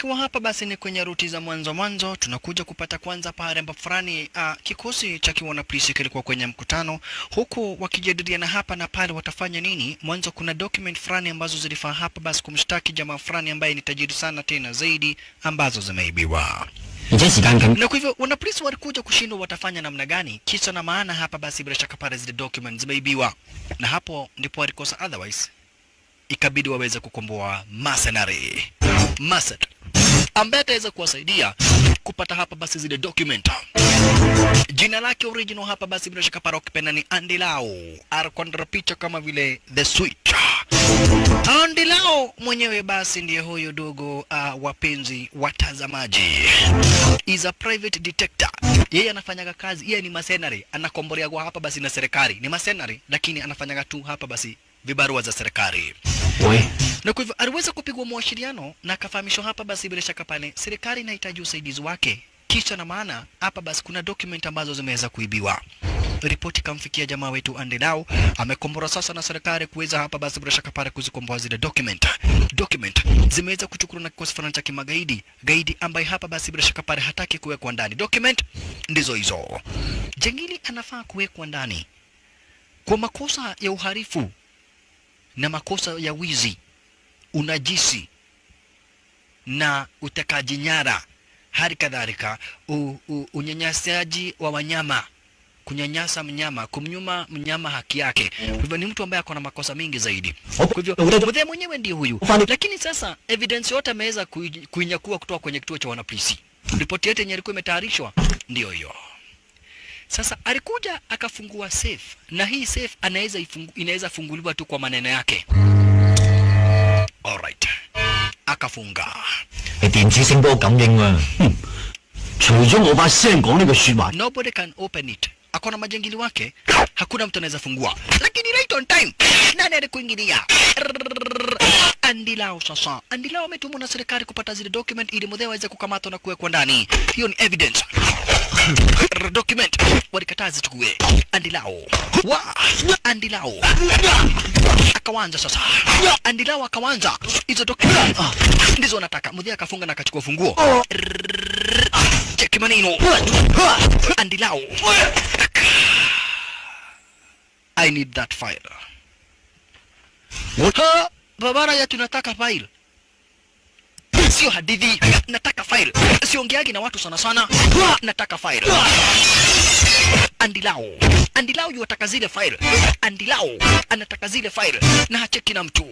Ikiwa hapa basi ni kwenye ruti za mwanzo mwanzo, tunakuja kupata kwanza pale ambapo fulani kikosi cha kiwana polisi kilikuwa kwenye mkutano, huku wakijadiliana hapa na pale watafanya nini. Mwanzo kuna document fulani ambazo zilifaa hapa basi kumshtaki jamaa fulani ambaye ni tajiri sana tena zaidi, ambazo zimeibiwa. 而且時間緊， Na kwa hivyo wanapolisi walikuja kushindwa watafanya namna gani, kisa na maana hapa basi bila shaka pale zile document zimeibiwa, na hapo ndipo walikosa, otherwise ikabidi waweze kukomboa mercenary Maset ambaye ataweza kuwasaidia kupata hapa basi zile document. Jina lake original hapa basi bila shaka pale ukipenda ni Andy Lau, alikuwa picha kama vile The Switch. Andy Lau mwenyewe basi ndiye huyo dogo. Wapenzi watazamaji, is a private detector. Yeye anafanyaga kazi, yeye ni mercenary, anakombolewa hapa basi na serikali. Ni mercenary lakini anafanyaga tu hapa basi vibarua za serikali. 喂， Na kwa hivyo aliweza kupigwa mwashiriano na akafahamishwa hapa basi bila shaka pale serikali inahitaji usaidizi wake. Kisha na maana hapa basi kuna document ambazo zimeweza kuibiwa. Ripoti kamfikia jamaa wetu Andy Lau, amekombora sasa na serikali kuweza hapa basi bila shaka pale kuzikomboa zile document. Document zimeweza kuchukuliwa na kikosi fulani cha kimagaidi, gaidi ambaye hapa basi bila shaka pale hataki kuwekwa ndani. Document ndizo hizo. Jangili anafaa kuwekwa ndani kwa makosa ya uhalifu na makosa ya wizi, unajisi na utekaji nyara, hali kadhalika unyanyasaji wa wanyama, kunyanyasa mnyama, kumnyuma mnyama haki yake. Kwa hivyo ni mtu ambaye ako na makosa mingi zaidi. Kwa hivyo mzee mwenyewe ndiye huyu, lakini sasa evidence yote ameweza kuinyakua kutoka kwenye kituo cha wanapolisi. Ripoti yote yenye ilikuwa imetayarishwa ndiyo hiyo. Sasa alikuja akafungua safe, na hii safe anaweza inaweza funguliwa tu kwa maneno yake. Alright, akafunga. 係電子聲波感應喎。哼除咗我把聲講呢句説話， Nobody can open it. Akona majangili wake, hakuna mtu anaweza fungua. Lakini right on time, nani alikuingilia? Andy Lau sasa. Andy Lau ametumwa na serikali kupata zile document ili mzee aweze kukamatwa na kuwekwa ndani. Hiyo ni evidence. Document walikataa zichukue. Andy Lau. Wa Andy Lau akawanza sasa. Andy Lau akawanza hizo document ndizo anataka. Mzee akafunga na akachukua funguo. Cheki maneno. Andy Lau. I need that file. Ha, babara ya tunataka file. Sio hadithi, nataka file. Siongeagi na watu sana sana. Nataka file. Andy Lau. Andy Lau yuataka zile file. Andy Lau anataka zile file na hacheki na mtu.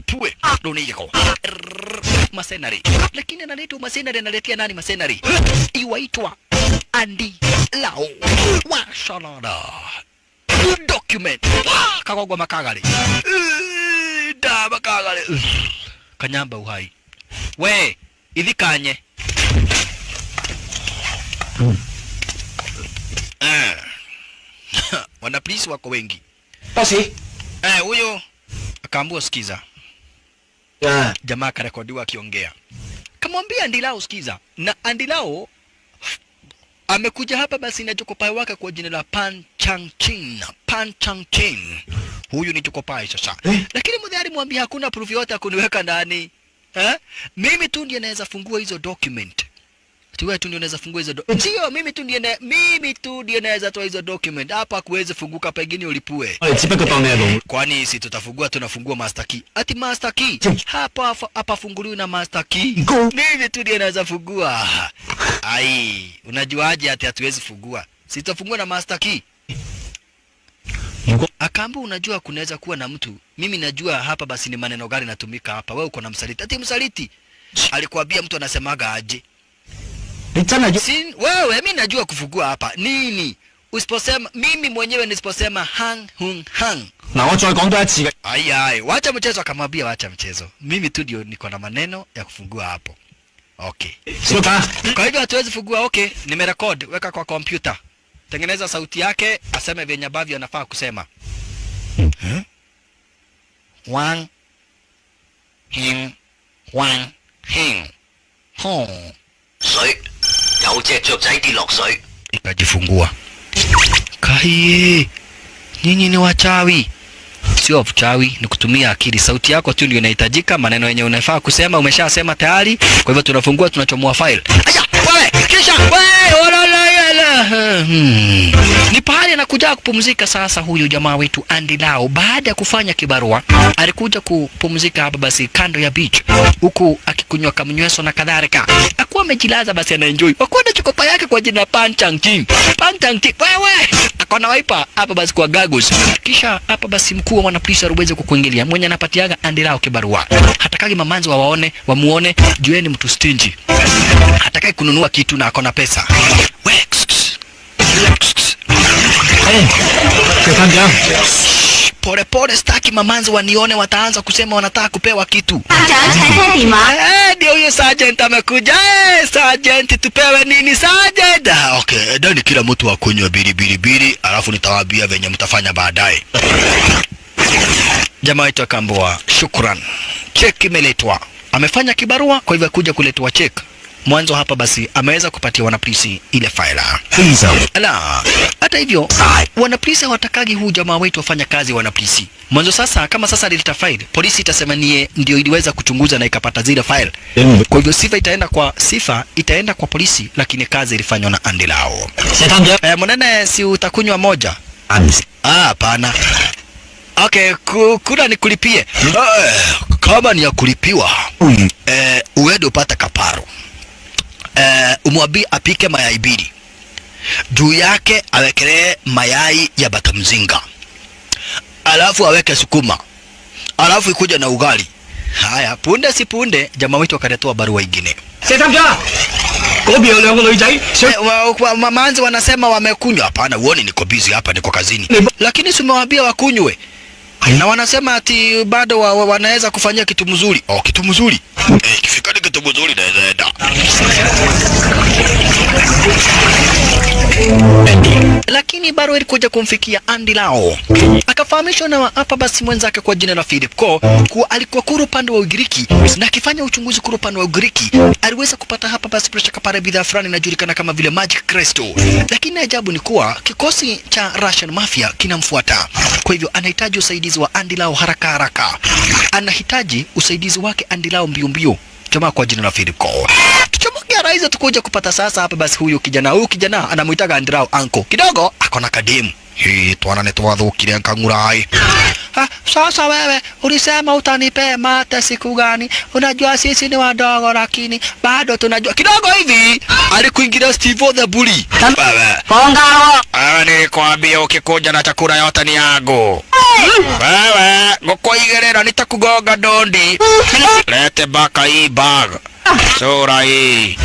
Tuwe doniko. Mercenary. Lakini analetwa mercenary, analetea nani mercenary? Iwaitwa Andy Lau. Washalala. Document. Kagogwa makagari. Da makagari. Kanyamba uhai. We, ithikanye. Wana polisi wako wengi. 博士， Eh, huyo akaambiwa sikiza. 啊， Jamaa akarekodiwa akiongea. Kamwambia Andy Lau sikiza. Na Andy Lau amekuja hapa basi na chokopai wake kwa jina la Pan Chang Chin. Pan Chang Chin. Huyu ni chokopai sasa. Eh? Lakini mzee alimwambia hakuna proof yote ya kuniweka ndani. Eh? Mimi tu ndiye naweza fungua hizo document. Wewe tu ndio unaweza fungua hizo Sio mimi tu ndiye mimi tu ndiye naweza toa hizo document. Hapa kuweze funguka pengine ulipue. 我哋只不過當你係龍， Kwani si tutafungua, tunafungua master key. Ati master key. Hapa hapa funguliwi na master key. Go. Mimi tu ndiye naweza fungua. Ai, unajuaje ati hatuwezi fungua? Si tutafungua na master key. 如果 Akaamba unajua kunaweza kuwa na mtu. Mimi najua hapa basi ni maneno gani natumika hapa. Wewe uko na msaliti. Ati msaliti. Alikuambia mtu anasemaga aje? 你真係要 Si wewe, mimi najua kufungua hapa. Nini? Usiposema mimi mwenyewe nisiposema hang hung hang. 嗱，我再講多一次嘅， Ai ai, wacha mchezo, akamwambia wacha mchezo. Mimi tu ndio niko na maneno ya kufungua hapo. Okay. 小家， Kwa hivyo hatuwezi fungua. Okay, nimerecord, weka kwa kompyuta. Tengeneza sauti yake, aseme vyenye ambavyo anafaa kusema. Wang hing wang hing hong. 水，有隻雀仔跌落水。 Ikajifungua. Kai, nyinyi ni wachawi. Sio uchawi, ni kutumia akili. Sauti yako tu ndio inahitajika, maneno yenye unafaa kusema umeshasema tayari. Kwa hivyo tunafungua, tunachomoa file. Aya, wewe, kisha wewe, olalala. Ni pahali anakuja kupumzika sasa huyu jamaa wetu Andy Lau. Baada ya kufanya kibarua, alikuja kupumzika hapa basi kando ya beach, huku akikunywa kamnyweso na kadhalika. Akuwa amejilaza basi anaenjoy. Wakuwa na chukopa yake kwa jina Pan Chang Ting. Pan Chang Ting, wewe akona waipa hapa basi kwa gagus. Kisha hapa basi mkuu wa wanapolisi aliweza kukuingilia, mwenye anapatiaga Andy Lau kibarua. Hatakagi mamanzi wawaone, wamuone, jueni mtu stingy. Hatakai kununua kitu na akona pesa. Pole pole, staki mamanzi wanione, wataanza kusema wanataka kupewa kitu. Ndio huyo sergeant amekuja. Sergeant, tupewe nini sergeant? Okay, dani kila mtu akunywe bili bili bili, alafu nitawaambia venye mtafanya baadaye. Jamaa wetu akaambiwa shukran, cheki imeletwa. Amefanya kibarua, kwa hivyo kuja kuletwa cheki. Mwanzo hapa basi ameweza kupatia wanapolisi ile faila. Ala, hata hivyo wanapolisi hawatakagi huu jamaa wetu wafanya kazi wanapolisi. Mwanzo sasa kama sasa alileta file, polisi itasema niye ndio iliweza kuchunguza na ikapata zile file. Kwa hivyo sifa itaenda kwa polisi, lakini kazi ilifanywa na Andy Lau. Mwanene, si utakunywa moja? Hapana. Okay, kuna nikulipie. Kama ni ya kulipiwa, uende upate kaparo. Umwambie apike mayai mbili. Juu yake awekelee mayai ya batamzinga. Alafu aweke sukuma. Alafu ikuja na ugali. Haya, punde si punde jamaa wetu akaletewa barua ingine. Mamanzi wanasema wamekunywa. Hapana, uone niko busy hapa, niko kazini. Lakini si umewaambia wakunywe. Na wanasema ati bado wanaweza kufanyia kitu mzuri. Oh, kitu mzuri. Ikifika ni kitu mzuri naweza enda. Lakini barua ilikuja kumfikia Andy Lau. Akafahamishwa na hapa basi mwenzake kwa jina la Philip Ko kuwa alikuwa kuru upande wa Ugiriki, na akifanya uchunguzi kuru upande wa Ugiriki aliweza kupata hapa basi pressure kapare bidhaa fulani inajulikana kama vile Magic Crystal. Lakini ajabu ni kuwa kikosi cha Russian Mafia kinamfuata. Kwa hivyo anahitaji usaidizi wa Andy Lau haraka haraka. Anahitaji usaidizi wake Andy Lau mbio mbio. Jamaa kwa jina la Philip Ko. Tuchomoke rais tukuja kupata sasa hapa basi huyu kijana anamuitaga Andy Lau uncle. Kidogo akona kadimu. Hii twana ni twathukire nkangurai. Sasa wewe ulisema utanipe mate siku gani? Unajua sisi ni wadogo lakini bado tunajua. Kidogo hivi alikuingilia Steve the Bully. Wewe. Pongaro. Nilikwambia ukikuja na chakula yote ni yangu. Wewe ngukuigirira nitakugonga dondi. Lete baka hii bag. Sura hii.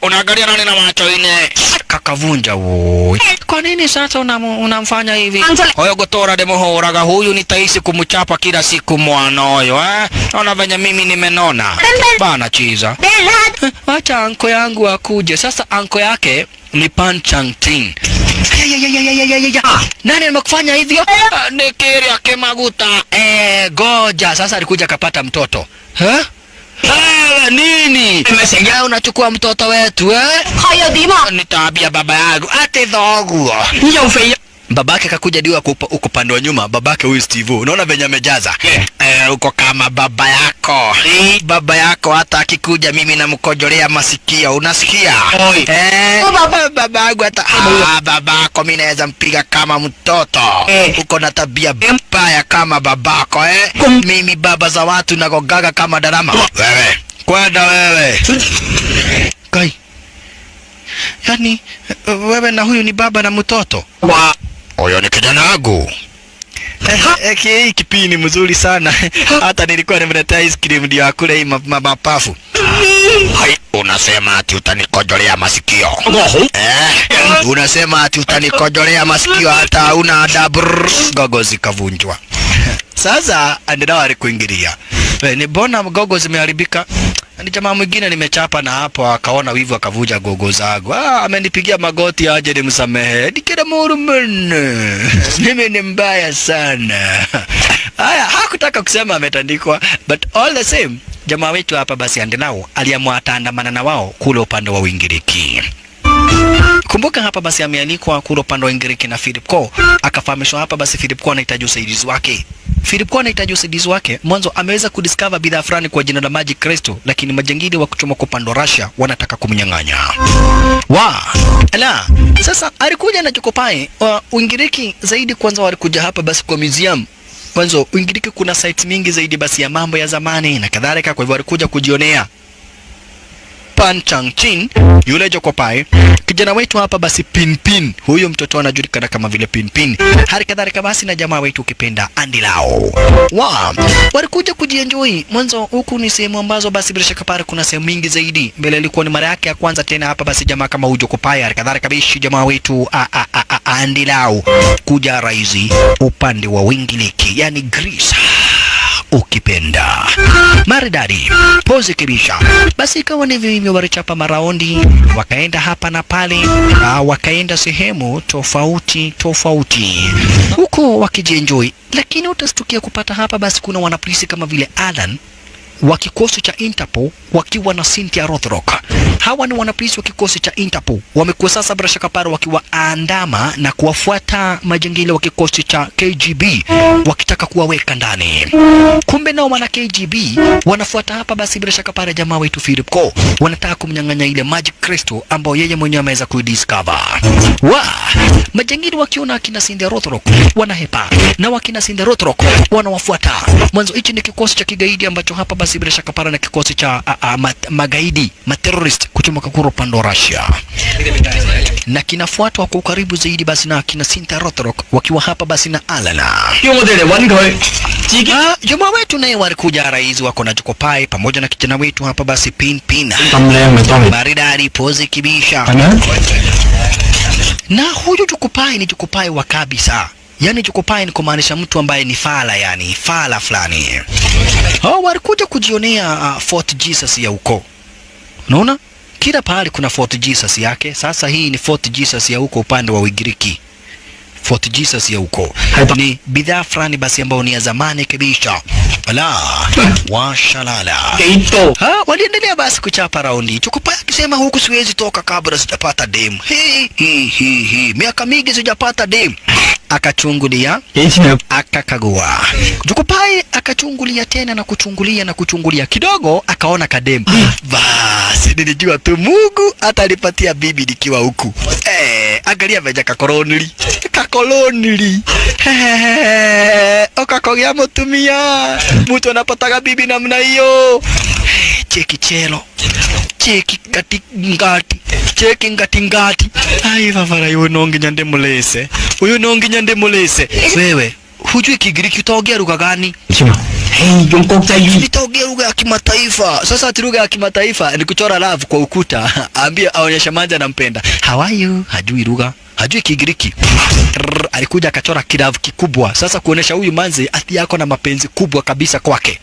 Unaangalia nani na macho ine? Kakavunja woi. Kwa nini sasa unamfanya hivi? Hoyo gotora demohoraga huyu nitaishi kumchapa kila siku mwana huyo, eh? Ona venye mimi nimenona. Bana chiza. Acha anko yangu akuje. Sasa anko yake ni Pan Chang Ting. Nani amekufanya hivyo? Nikiri akemaguta. Goja. Sasa alikuja akapata mtoto. Ha? Nini? Ya unachukua mtoto wetu, eh? Nitaambia baba yangu ate thoguo. Babake akakuja diwa uko pande wa nyuma. Babake huyu Steve, unaona venye amejaza. Uko kama baba yako. Baba yako hata akikuja mimi namkojolea masikio, unasikia? Baba yangu hata babako mimi naweza mpiga kama mtoto. Uko na tabia mbaya kama babako, eh? Mimi baba za watu nagogaga kama darama. Wewe, kwenda wewe. Kai. Yaani wewe na huyu ni baba na mtoto. Oyo ni kijana wangu. Hii kipindi ni mzuri sana. Hata nilikuwa nimeletea ice cream ndio akule hii mapafu. Hai, unasema ati utanikojolea masikio. Unasema ati utanikojolea masikio hata una adabu. Gogo zikavunjwa. Sasa Andy Lau alikuingilia. Ni bona gogo zimeharibika. Ni jamaa mwingine nimechapa na hapo akaona wivu akavuja gogo zangu. Amenipigia magoti aje nimsamehe. Nikira murumene. Mimi ni mbaya sana. Haya, hakutaka kusema ametandikwa, but all the same jamaa wetu hapa basi Andy Lau aliamua ataandamana na wao kule upande wa Uingiriki. Kumbuka hapa basi amealikwa kule upande wa Ugiriki na Philip Ko. Akafahamishwa hapa basi Philip Ko anahitaji usaidizi wake. Philip Ko anahitaji usaidizi wake. Mwanzo ameweza kudiscover bidhaa fulani kwa jina la Magic Crystal, lakini majangili wa kuchoma kwa upande wa Russia wanataka kumnyang'anya. Wa, ala, sasa alikuja na Jokopai wa Ugiriki zaidi. Kwanza walikuja hapa basi kwa museum. Mwanzo Ugiriki kuna sites mingi zaidi basi ya mambo ya zamani na kadhalika, kwa hivyo walikuja kujionea. Pan Chang Chin yule Jokopai, kijana wetu hapa basi Pin Pin, huyo mtoto anajulikana kama vile Pin Pin, hali kadhalika basi na jamaa wetu ukipenda Andy Lau wa walikuja kujienjoy. Mwanzo huku ni sehemu ambazo basi bila shaka pale kuna sehemu mingi zaidi. Mbele ilikuwa ni mara yake ya kwanza tena hapa basi jamaa kama huyo Jokopai, hali kadhalika bishi jamaa wetu Andy Lau kuja raizi upande wa Ugiriki, yani Greece ukipenda maridadi pozi kibisha. Basi ikawa ni hivyo, walichapa maraundi, wakaenda hapa na pale, wakaenda sehemu tofauti tofauti huko wakijienjoy, lakini utastukia kupata hapa basi kuna wanapolisi kama vile Alan wa kikosi cha Interpol wakiwa na Cynthia Rothrock. Hawa ni wanapolisi wa kikosi cha Interpol, wamekuwa sasa bila shaka pale wakiwaandama na kuwafuata majangili wa kikosi cha KGB wakitaka kuwaweka ndani. Kumbe nao wana KGB wanafuata hapa basi bila shaka pale jamaa wetu Philip Ko, wanataka kumnyang'anya ile Magic Crystal ambayo yeye mwenyewe ameweza kuidiscover. Wa majangili wakiona akina Cynthia Rothrock wanahepa, na wakina Cynthia Rothrock wanawafuata. Mwanzo hichi ni kikosi cha kigaidi ambacho hapa basi bila shaka pale na kikosi cha magaidi materrorist kutoka kule upande wa Russia, na kinafuatwa kwa ukaribu zaidi basi na kina Cynthia Rothrock wakiwa hapa basi na Alana. Jamaa wetu naye walikuja rais wako na Jokopai pamoja na kijana wetu hapa basi Pin Pin maridadi pozi kibisha. Na huyu Jokopai ni Jokopai wa kabisa. Yani Jokopai ni kumaanisha mtu ambaye ni fala, yani fala fulani. Hao walikuja kujionea Fort Jesus ya huko. Unaona? Kila pahali kuna Fort Jesus yake. Sasa hii ni Fort Jesus ya huko upande wa Ugiriki. Fort Jesus ya huko ni bidhaa fulani basi ambayo ni ya zamani kabisa. Ala washalala. Waliendelea basi kuchapa raundi. Jokopai akisema huku siwezi toka kabla sijapata dem. Hi hi hi hi. Miaka mingi sijapata dem. Akachungulia, akakagua. Jokopai akachungulia tena na kuchungulia na kuchungulia kidogo, akaona kadem. Basi nilijua tu Mungu atalipatia bibi nikiwa huku. Angalia veja kakolonili. Kakolonili. Okakogea mutumia. Mtu anapataga bibi namna hiyo. Cheki chelo. Cheki ngati ngati. Cheki ngati ngati. Ai vavara yuyu nongi nyande mulese. Huyu nongi nyande mulese. Wewe, hujui Kigiriki, utaongea lugha gani? Nitaongea lugha ya kimataifa. Sasa ati lugha ya kimataifa ni kuchora love kwa ukuta. Ambia aonyesha manja anampenda. How are you? Hajui lugha. Hajui Kigiriki. Alikuja akachora kilavu kikubwa. Sasa kuonesha huyu manzi ati yako na mapenzi kubwa kabisa kwake.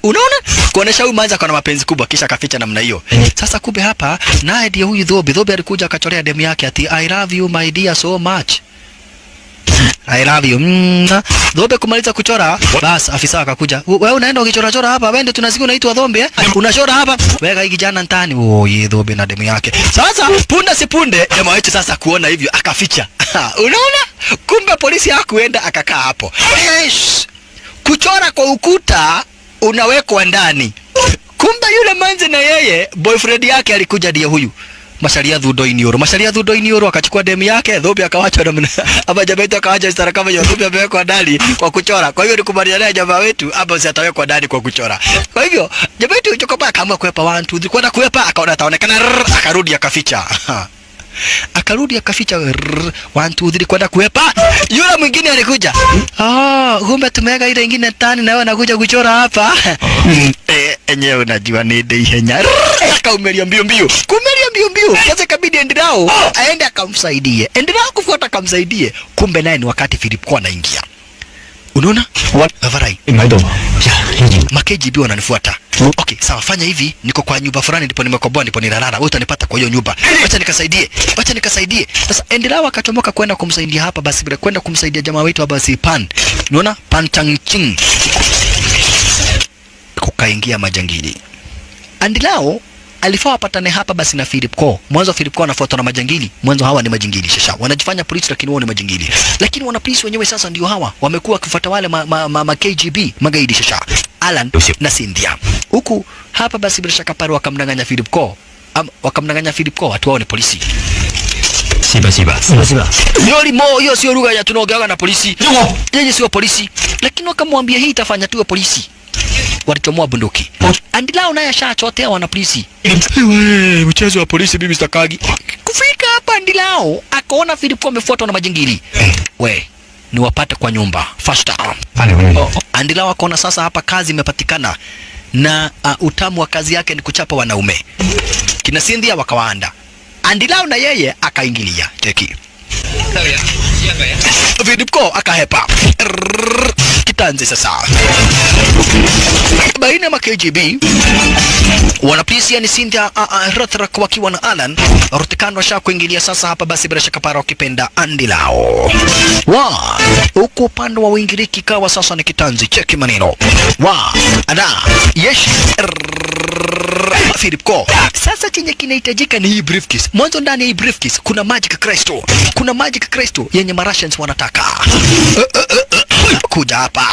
Unaona? Kuonesha huyu manzi ako na mapenzi kubwa kisha akaficha namna hiyo. Sasa kumbe hapa naye ndiye huyu Dhobi. Dhobi alikuja akachorea demu yake ati I love you my dear so much. I love you. Dhobe kumaliza kuchora, bas afisa akakuja. Wewe unaenda ukichora chora hapa, wewe ndio tunasikia unaitwa Dhobe eh? Unachora hapa. Weka hii kijana ndani. Oh, ye Dhobe na demu yake. Sasa punda si punde, jamaa wetu sasa kuona hivyo akaficha. Unaona? Kumbe polisi hakuenda akakaa hapo. Yes. Kuchora kwa ukuta unawekwa ndani. Kumbe yule manzi na yeye boyfriend yake alikuja ndiye huyu. Macharia thundo inioro. Macharia thundo inioro akachukua demu yake, Dhobi akawacha namna. Ama jamaa wetu akawacha istara kama hiyo, Dhobi amewekwa ndani kwa kuchora. Kwa hivyo nikubaliana na jamaa wetu hapa si atawekwa ndani kwa kuchora. Kwa hivyo jamaa wetu Jokopai akaamua kuepa 1 2 3 kwenda kuepa, akaona ataonekana, akarudi akaficha. Akarudi akaficha 1 2 3 kwenda kuepa. Yule mwingine alikuja. Ah, kumbe tumeweka ile nyingine tani na wewe anakuja kuchora hapa. Enyewe unajua ni ihenya. Akaumelia mbio mbio. Kumelia mbio mbio. Sasa ikabidi Endirao aende akamsaidie. Endirao kufuata akamsaidie. Kumbe naye ni wakati Philip kwa anaingia. Unaona? Avarai. Ma KGB wananifuata. Okay, sawa, fanya hivi, niko kwa nyumba fulani ndipo nimekomboa ndipo nilalala. Wewe utanipata kwa hiyo nyumba. Acha nikasaidie. Acha nikasaidie. Sasa Endirao akachomoka kwenda kumsaidia hapa basi bila kwenda kumsaidia jamaa wetu hapa basi Pan. Unaona? Pan Chang Ching. Kukaingia majangili. Andilao Alifaa wapatane hapa basi na Philip Ko. Mwanzo Philip Ko anafuatwa na majangili. Mwanzo hawa ni majangili shasha. Wanajifanya polisi lakini wao ni majangili. Lakini wana polisi wenyewe sasa ndio hawa wamekuwa wakifuata wale ma KGB magaidi shasha. Alan na Cynthia. Huku hapa basi bila shaka pale wakamdanganya Philip Ko. Wakamdanganya Philip Ko watu wao ni polisi. 是吧是吧是吧是吧。 Yoli mo hiyo sio lugha ya tunaongeaga na polisi. Yeye sio polisi. Lakini wakamwambia hii itafanya tuwe polisi. Walichomoa bunduki. Andilao naye ashachotea wana polisi. Wewe mchezo wa polisi mimi sitakagi. Kufika hapa Andilao akaona Philip amefuatwa na majingili. We niwapate kwa nyumba faster. Andilao akaona sasa hapa kazi imepatikana na utamu wa kazi yake ni kuchapa wanaume. Kina Cynthia wakawaanda. Andilao na yeye akaingilia. Cheki. Philip Ko akahepa. Kitanzi sasa. Baina ya KGB wanapolisi yani Cynthia Rothrock wakiwa na Alan Rutikano washa kuingilia sasa hapa basi bila shaka para wakipenda Andilao. Wa huku upande wa Uingiriki kawa sasa ni kitanzi. Cheki maneno. Wa ada yes Philip Ko. Sasa chenye kinahitajika ni hii briefcase. Mwanzo ndani ya hii briefcase kuna magic crystal. Kuna magic crystal yenye Russians wanataka. Kuja hapa.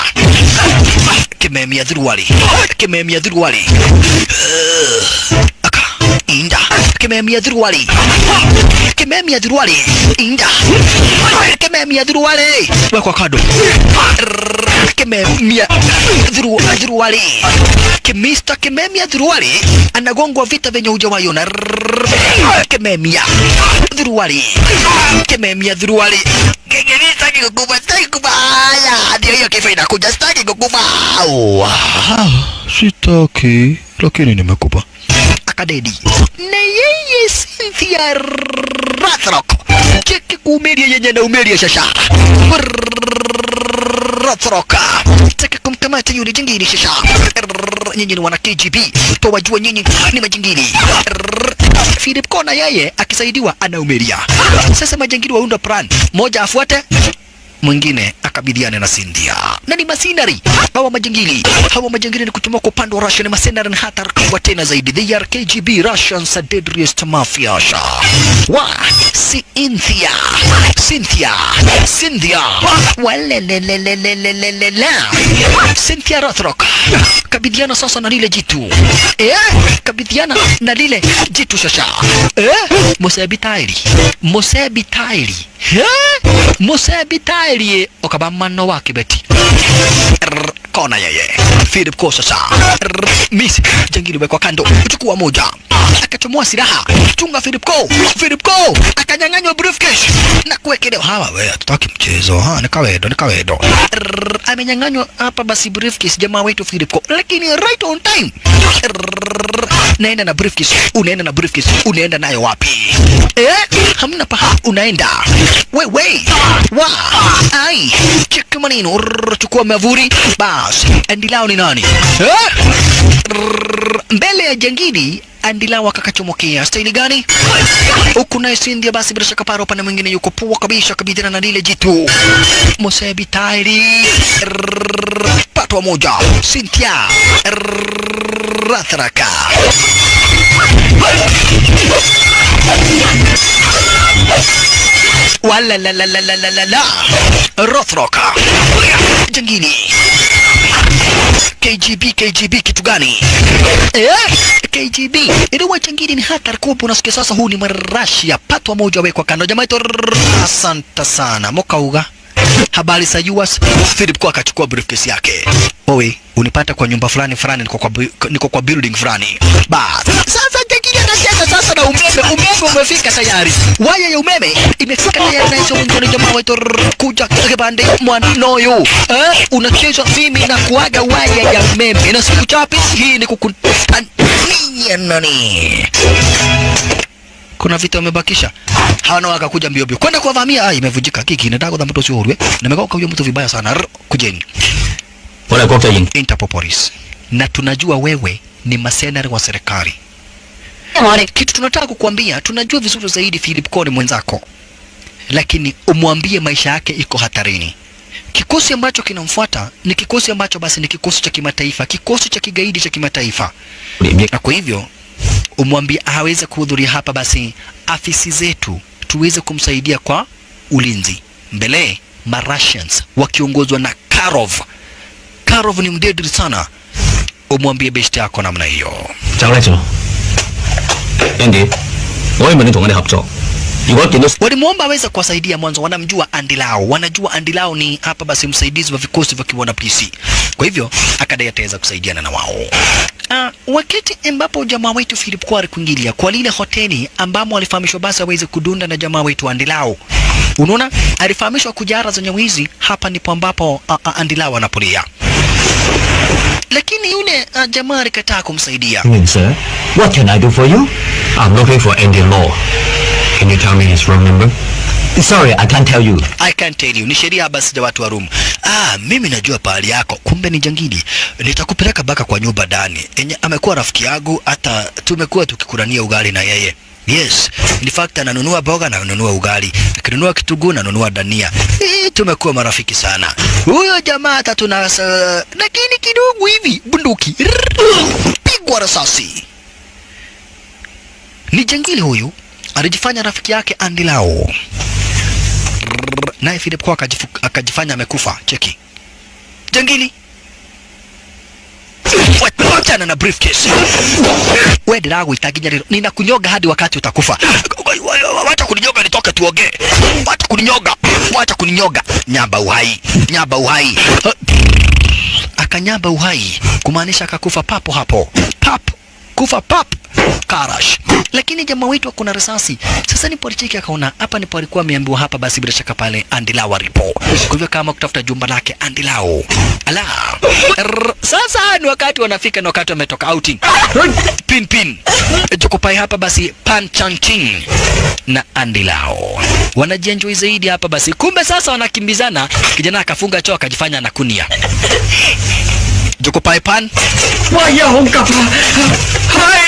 Kimemia dhuruwali. Kimemia dhuruwali. Aka inda. Kimemia dhuruwali. Kimemia dhuruwali. Inda. Kimemia dhuruwali. Wekwa kado. Kimemia dhuruwali. Kimista kimemia dhuruwali anagongwa vita venye hujawaiona. Kimemia dhuruwali. Kimemia dhuruwali. Sitaki kukufa, sitaki kukufa. Haya, ndio hiyo kifo inakuja, sitaki kukufa. Sitaki, lakini nimekupa. Akadedi. Na yeye Cynthia Rothrock. Cheki kuumeria yenye na umeria shasha. Rothrock. Cheki kumkamata yule jingili shasha. Nyinyi ni wana KGB. Towajua nyinyi ni majingili. Philip Kona yeye akisaidiwa anaumeria. Sasa majangili waunda plan. Moja afuate, mwingine akabidhiane na Cynthia. Na ni masinari hawa majangili. Hawa majangili ni kutoka upande wa Russia, ni masinari na hatari kubwa tena zaidi. They are KGB Russians are deadliest mafia. Wa Cynthia. Cynthia. Cynthia. Walelelelelelelele. Cynthia Rothrock. Kabidhiana sasa na lile jitu. Kabidhiana na lile jitu shasha. Mosebitaili. Mosebitaili. Mosebitaili. Okabamano wake beti. Kona yeye. Philip Ko sasa. Miss jangili wekwa kando. Chukua moja. Akachomoa silaha. Chunga Philip Ko. Philip Ko akanyang'anywa briefcase na kuwekelewa. Hawa wewe hatutaki mchezo. Ha, nikawedo, nikawedo. Amenyang'anywa hapa basi briefcase jamaa wetu Philip Ko. Lakini right on time. Naenda na briefcase. Unaenda na briefcase. Unaenda nayo wapi? Hamna paha unaenda. Wewe. Wa. Ai. Cheki maneno. Chukua mavuri. Bas. Andilao ni nani? Mbele ya jangili Andilao akakachomokea. Staili gani? Huku naye Cynthia basi bila shaka paro upande mwingine yuko poa kabisa kabidhana na lile jitu. Mosebi Tairi. Patwa moja. Cynthia Rothrock. Wala la la la la la la. Rothrock. Jangili. KGB KGB kitu gani? KGB. Ile jangili ni hatari kubwa unasikia sasa huu ni Marashi patwa moja wekwa kando. Jamaa ito asante sana. Mokauga. Habari za US. Philip Ko akachukua briefcase yake. Owe, unipata kwa nyumba fulani fulani, niko kwa building fulani. Bas. Sasa jangili anacheza sasa na umeme. Umeme umefika tayari. Waya ya umeme imefika tayari na hizo mwingine jamaa wetu kuja kibande mwanoyo. Unacheza mimi na kuaga waya ya umeme. Na siku chapi hii ni kukutania nani? Kuna vitu wamebakisha. Hawana wakakuja mbio mbio. Kwenda kuwavamia, ai imevunjika kiki nataka kwa mtu sio huru. Na nimekuwa kwa mtu vibaya sana. Kujeni. Wala kwa Interpol police. Na tunajua wewe ni masenari wa serikali. Kitu tunataka kukuambia, tunajua vizuri zaidi Philip Ko ni mwenzako. Lakini umwambie maisha yake iko hatarini. Kikosi ambacho kinamfuata ni kikosi ambacho basi ni kikosi cha kimataifa, kikosi cha kigaidi cha kimataifa. Na kwa hivyo Umwambie aweze kuhudhuria hapa basi afisi zetu tuweze kumsaidia kwa ulinzi. Mbele ma Russians wakiongozwa na Karov. Karov ni mdedri sana. Umwambie beshte yako namna hiyo. 走叻咗 ，Andy，我希望你同我哋合作。如果見到 Walimuomba aweze kuwasaidia mwanzo, wanamjua Andy Lau, wanajua Andy Lau ni hapa basi msaidizi wa vikosi vya kiwana PC. Kwa hivyo akadai ataweza kusaidiana na wao. Wakati ambapo jamaa wetu Philip Kwari kuingilia kwa lile hoteli ambamo alifahamishwa basi aweze kudunda na jamaa wetu Andy Lau. Unaona, alifahamishwa kujara zenye wizi, hapa ndipo ambapo Andy Lau anapolia. Lakini yule jamaa alikataa kumsaidia. Sir, what can I do for you? I'm looking for Andy Law. Can you tell me his room number? Sorry, I can't tell you. I can't tell you. Ni sheria basi ya watu wa room. Ah, mimi najua pahali yako. Kumbe ni jangili. Nitakupeleka baka kwa nyumba ndani. Enye amekuwa rafiki yangu, hata tumekuwa tukikurania ugali na yeye. Yes, in fact ananunua boga na ananunua ugali. Akinunua kitunguu na ananunua dania. Tumekuwa marafiki sana. Huyo jamaa hata tuna lakini kidogo hivi bunduki. Pigwa risasi. Ni jangili huyu. Alijifanya rafiki yake Andy Lau. Naye Philip kwa akajifanya amekufa. Cheki. Jangili. Wachana na briefcase. Wewe ndiragu itaginya ninakunyoga hadi wakati utakufa. Wacha kuninyoga nitoke tuongee. Wacha kuninyoga. Wacha kuninyoga. Nyamba uhai. Nyamba uhai. Akanyamba uhai. Kumaanisha akakufa papo hapo. Pap. Kufa pap. Karash. Lakini jamaa wetu kuna risasi. Sasa ni policheki akaona hapa ndipo alikuwa ameambiwa hapa basi bila shaka pale Andy Lau alipo. Kwa hivyo kama kutafuta jumba lake Andy Lau. Ala. Sasa ni wakati wanafika na wakati wametoka outing. Pin pin. Jokopai hapa basi Pan Chang Ching na Andy Lau. Wanajienjoy zaidi hapa basi. Kumbe sasa wanakimbizana. Kijana akafunga choo akajifanya anakunia. Jokopai Pan. Waya honka.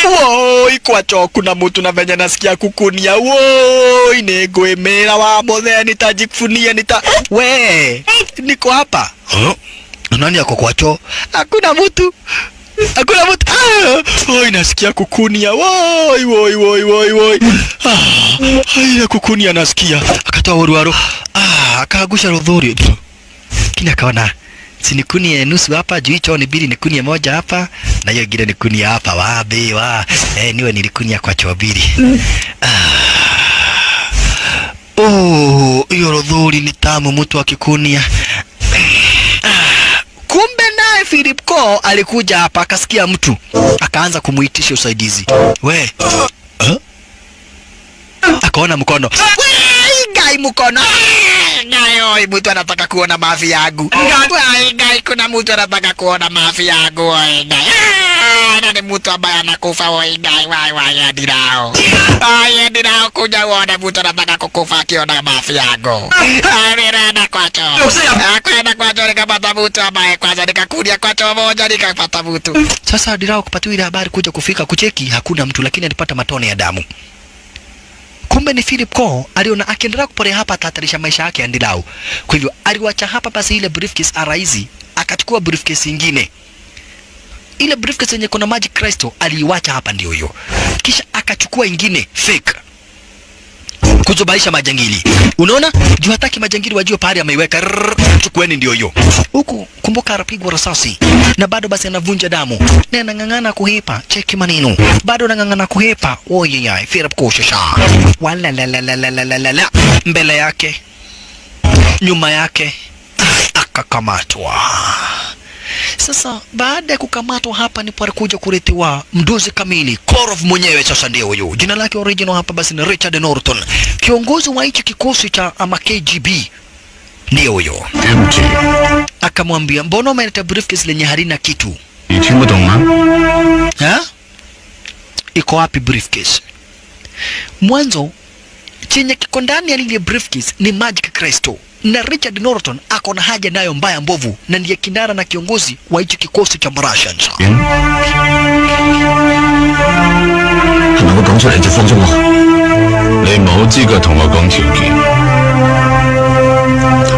Woi, kwa choo kuna mtu na venye nasikia kukunia. Woi, negwemera wa mothe nitajifunia nita. We, niko hapa. Huh? Nani yako kwa choo? Hakuna mtu. Hakuna mtu. Ah, woi, nasikia kukunia. Woi, woi, woi, woi, woi. Ah, haya kukunia nasikia. Akatoa waruwaru. Ah, akaagusha rodhuri. Kini akaona si nikunie nusu hapa juu hicho ni bili nikunie moja hapa na hiyo ingine nikunie hapa wabe wa niwe nilikunia kwa choo mbili. Oh, hiyo rodhuri ni tamu mtu akikunia. Kumbe naye Philip Ko alikuja hapa akasikia mtu akaanza kumuitisha usaidizi. We. Huh? Akaona mkono. We, gai mkono. Gai, oi, mtu anataka kuona mafi yangu. Oi, gai, kuna mtu anataka kuona mafi yangu. Oi, gai. Na ni mtu ambaye anakufa. Oi, gai, wai, wai, Andy Lau. Oi, Andy Lau, kuja uone mtu anataka kukufa akiona mafi yangu. Ai, nenda kwa choo. Kwenda kwa choo nikapata mtu ambaye kwanza nikakuja kwa choo moja nikapata mtu. Sasa Andy Lau kupatiwa ile habari kuja kufika kucheki hakuna mtu, lakini alipata matone ya damu. Kumbe ni Philip Ko aliona akiendelea kuporea hapa atahatarisha maisha yake Andy Lau. Kwa hivyo aliwacha hapa basi ile briefcase araizi, akachukua briefcase nyingine. Ile briefcase yenye kuna Magic Crystal aliiwacha hapa ndio hiyo. Kisha akachukua ingine fake. Kuzubaisha majangili. Unaona? Juu hataki majangili wajue pahali ameiweka. Chukueni ndio hiyo. Huku kumbuka anapigwa risasi na bado basi anavunja damu. Na anang'ang'ana kuhepa. Cheki maneno. Bado anang'ang'ana kuhepa. Oye yai, Philip Koshasha. Wala la la la la la la la. Mbele yake, nyuma yake akakamatwa. Sasa baada ya kukamatwa hapa ndipo alikuja kuletewa mdozi kamili Korov mwenyewe. Sasa ndio huyu. Jina lake original hapa basi ni Richard Norton, kiongozi wa hichi kikosi cha ama KGB. Ndio huyo. Empty. Akamwambia, mbona umeleta briefcase lenye halina kitu? Ha? Iko wapi briefcase? Mwanzo chenye kiko ndani ya lile briefcase ni Magic Crystal, na Richard Norton ako na haja nayo mbaya mbovu, na ndiye kinara na kiongozi wa hichi kikosi cha Russians. 你冇資格同我講條件，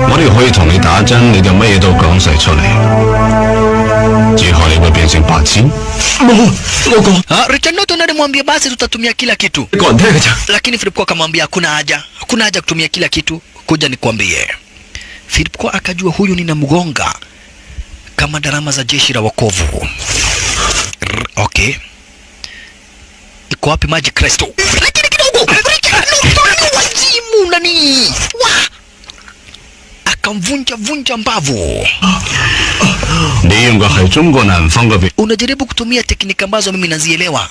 我哋可以同你打針，你就乜嘢都講晒出嚟。之後你會變成白痴。 Richard Norton alimwambia basi tutatumia kila kitu. Lakini Philip Kwa akamwambia hakuna haja. Hakuna haja kutumia kila kitu. Kuja nikwambie. Philip Kwa akajua huyu ninamgonga kama darama za jeshi la wokovu. Okay. Iko wapi Magic Crystal? Lakini kidogo Richard Norton ni wazimu nani? Wa! Akamvunja vunja mbavu. Unajaribu kutumia tekniki ambazo mimi nazielewa.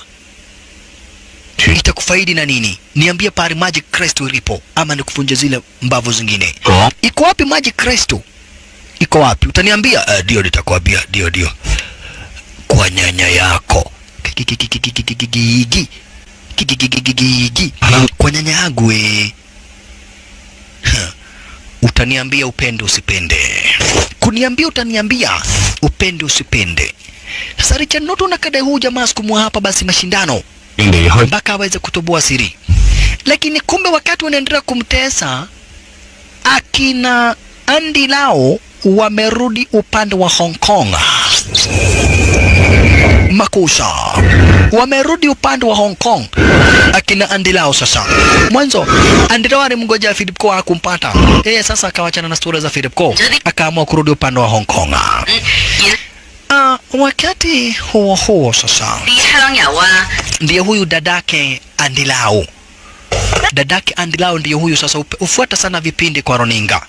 Itakufaidi na nini? Niambie pale Magic Crystal ilipo ama nikuvunje zile mbavu zingine. Iko wapi Magic Crystal? Iko wapi? Utaniambia? Ndio nitakwambia. Ndio ndio. Kwa nyanya yako. Kwa nyanya yangu eh. Utaniambia upende usipende. Kuniambia utaniambia upende usipende. Sasa Richard Norton akadai huyu jamaa sikumwa hapa basi mashindano mpaka aweze kutoboa siri. Lakini kumbe wakati wanaendelea kumtesa akina Andy Lau wamerudi upande wa Hong Kong. Makusha wamerudi upande wa Hong Kong akina Andy Lau sasa. Mwanzo Andy Lau alimngojea Philip Kwa hakumpata. Yeye sasa akawachana na stori za Philip Kwa, akaamua kurudi upande wa Hong Kong. Wakati huo huo sasa ndiye huyu dadake Andy Lau. Dadake Andy Lau ndiye huyu sasa ufuata sana vipindi kwa runinga.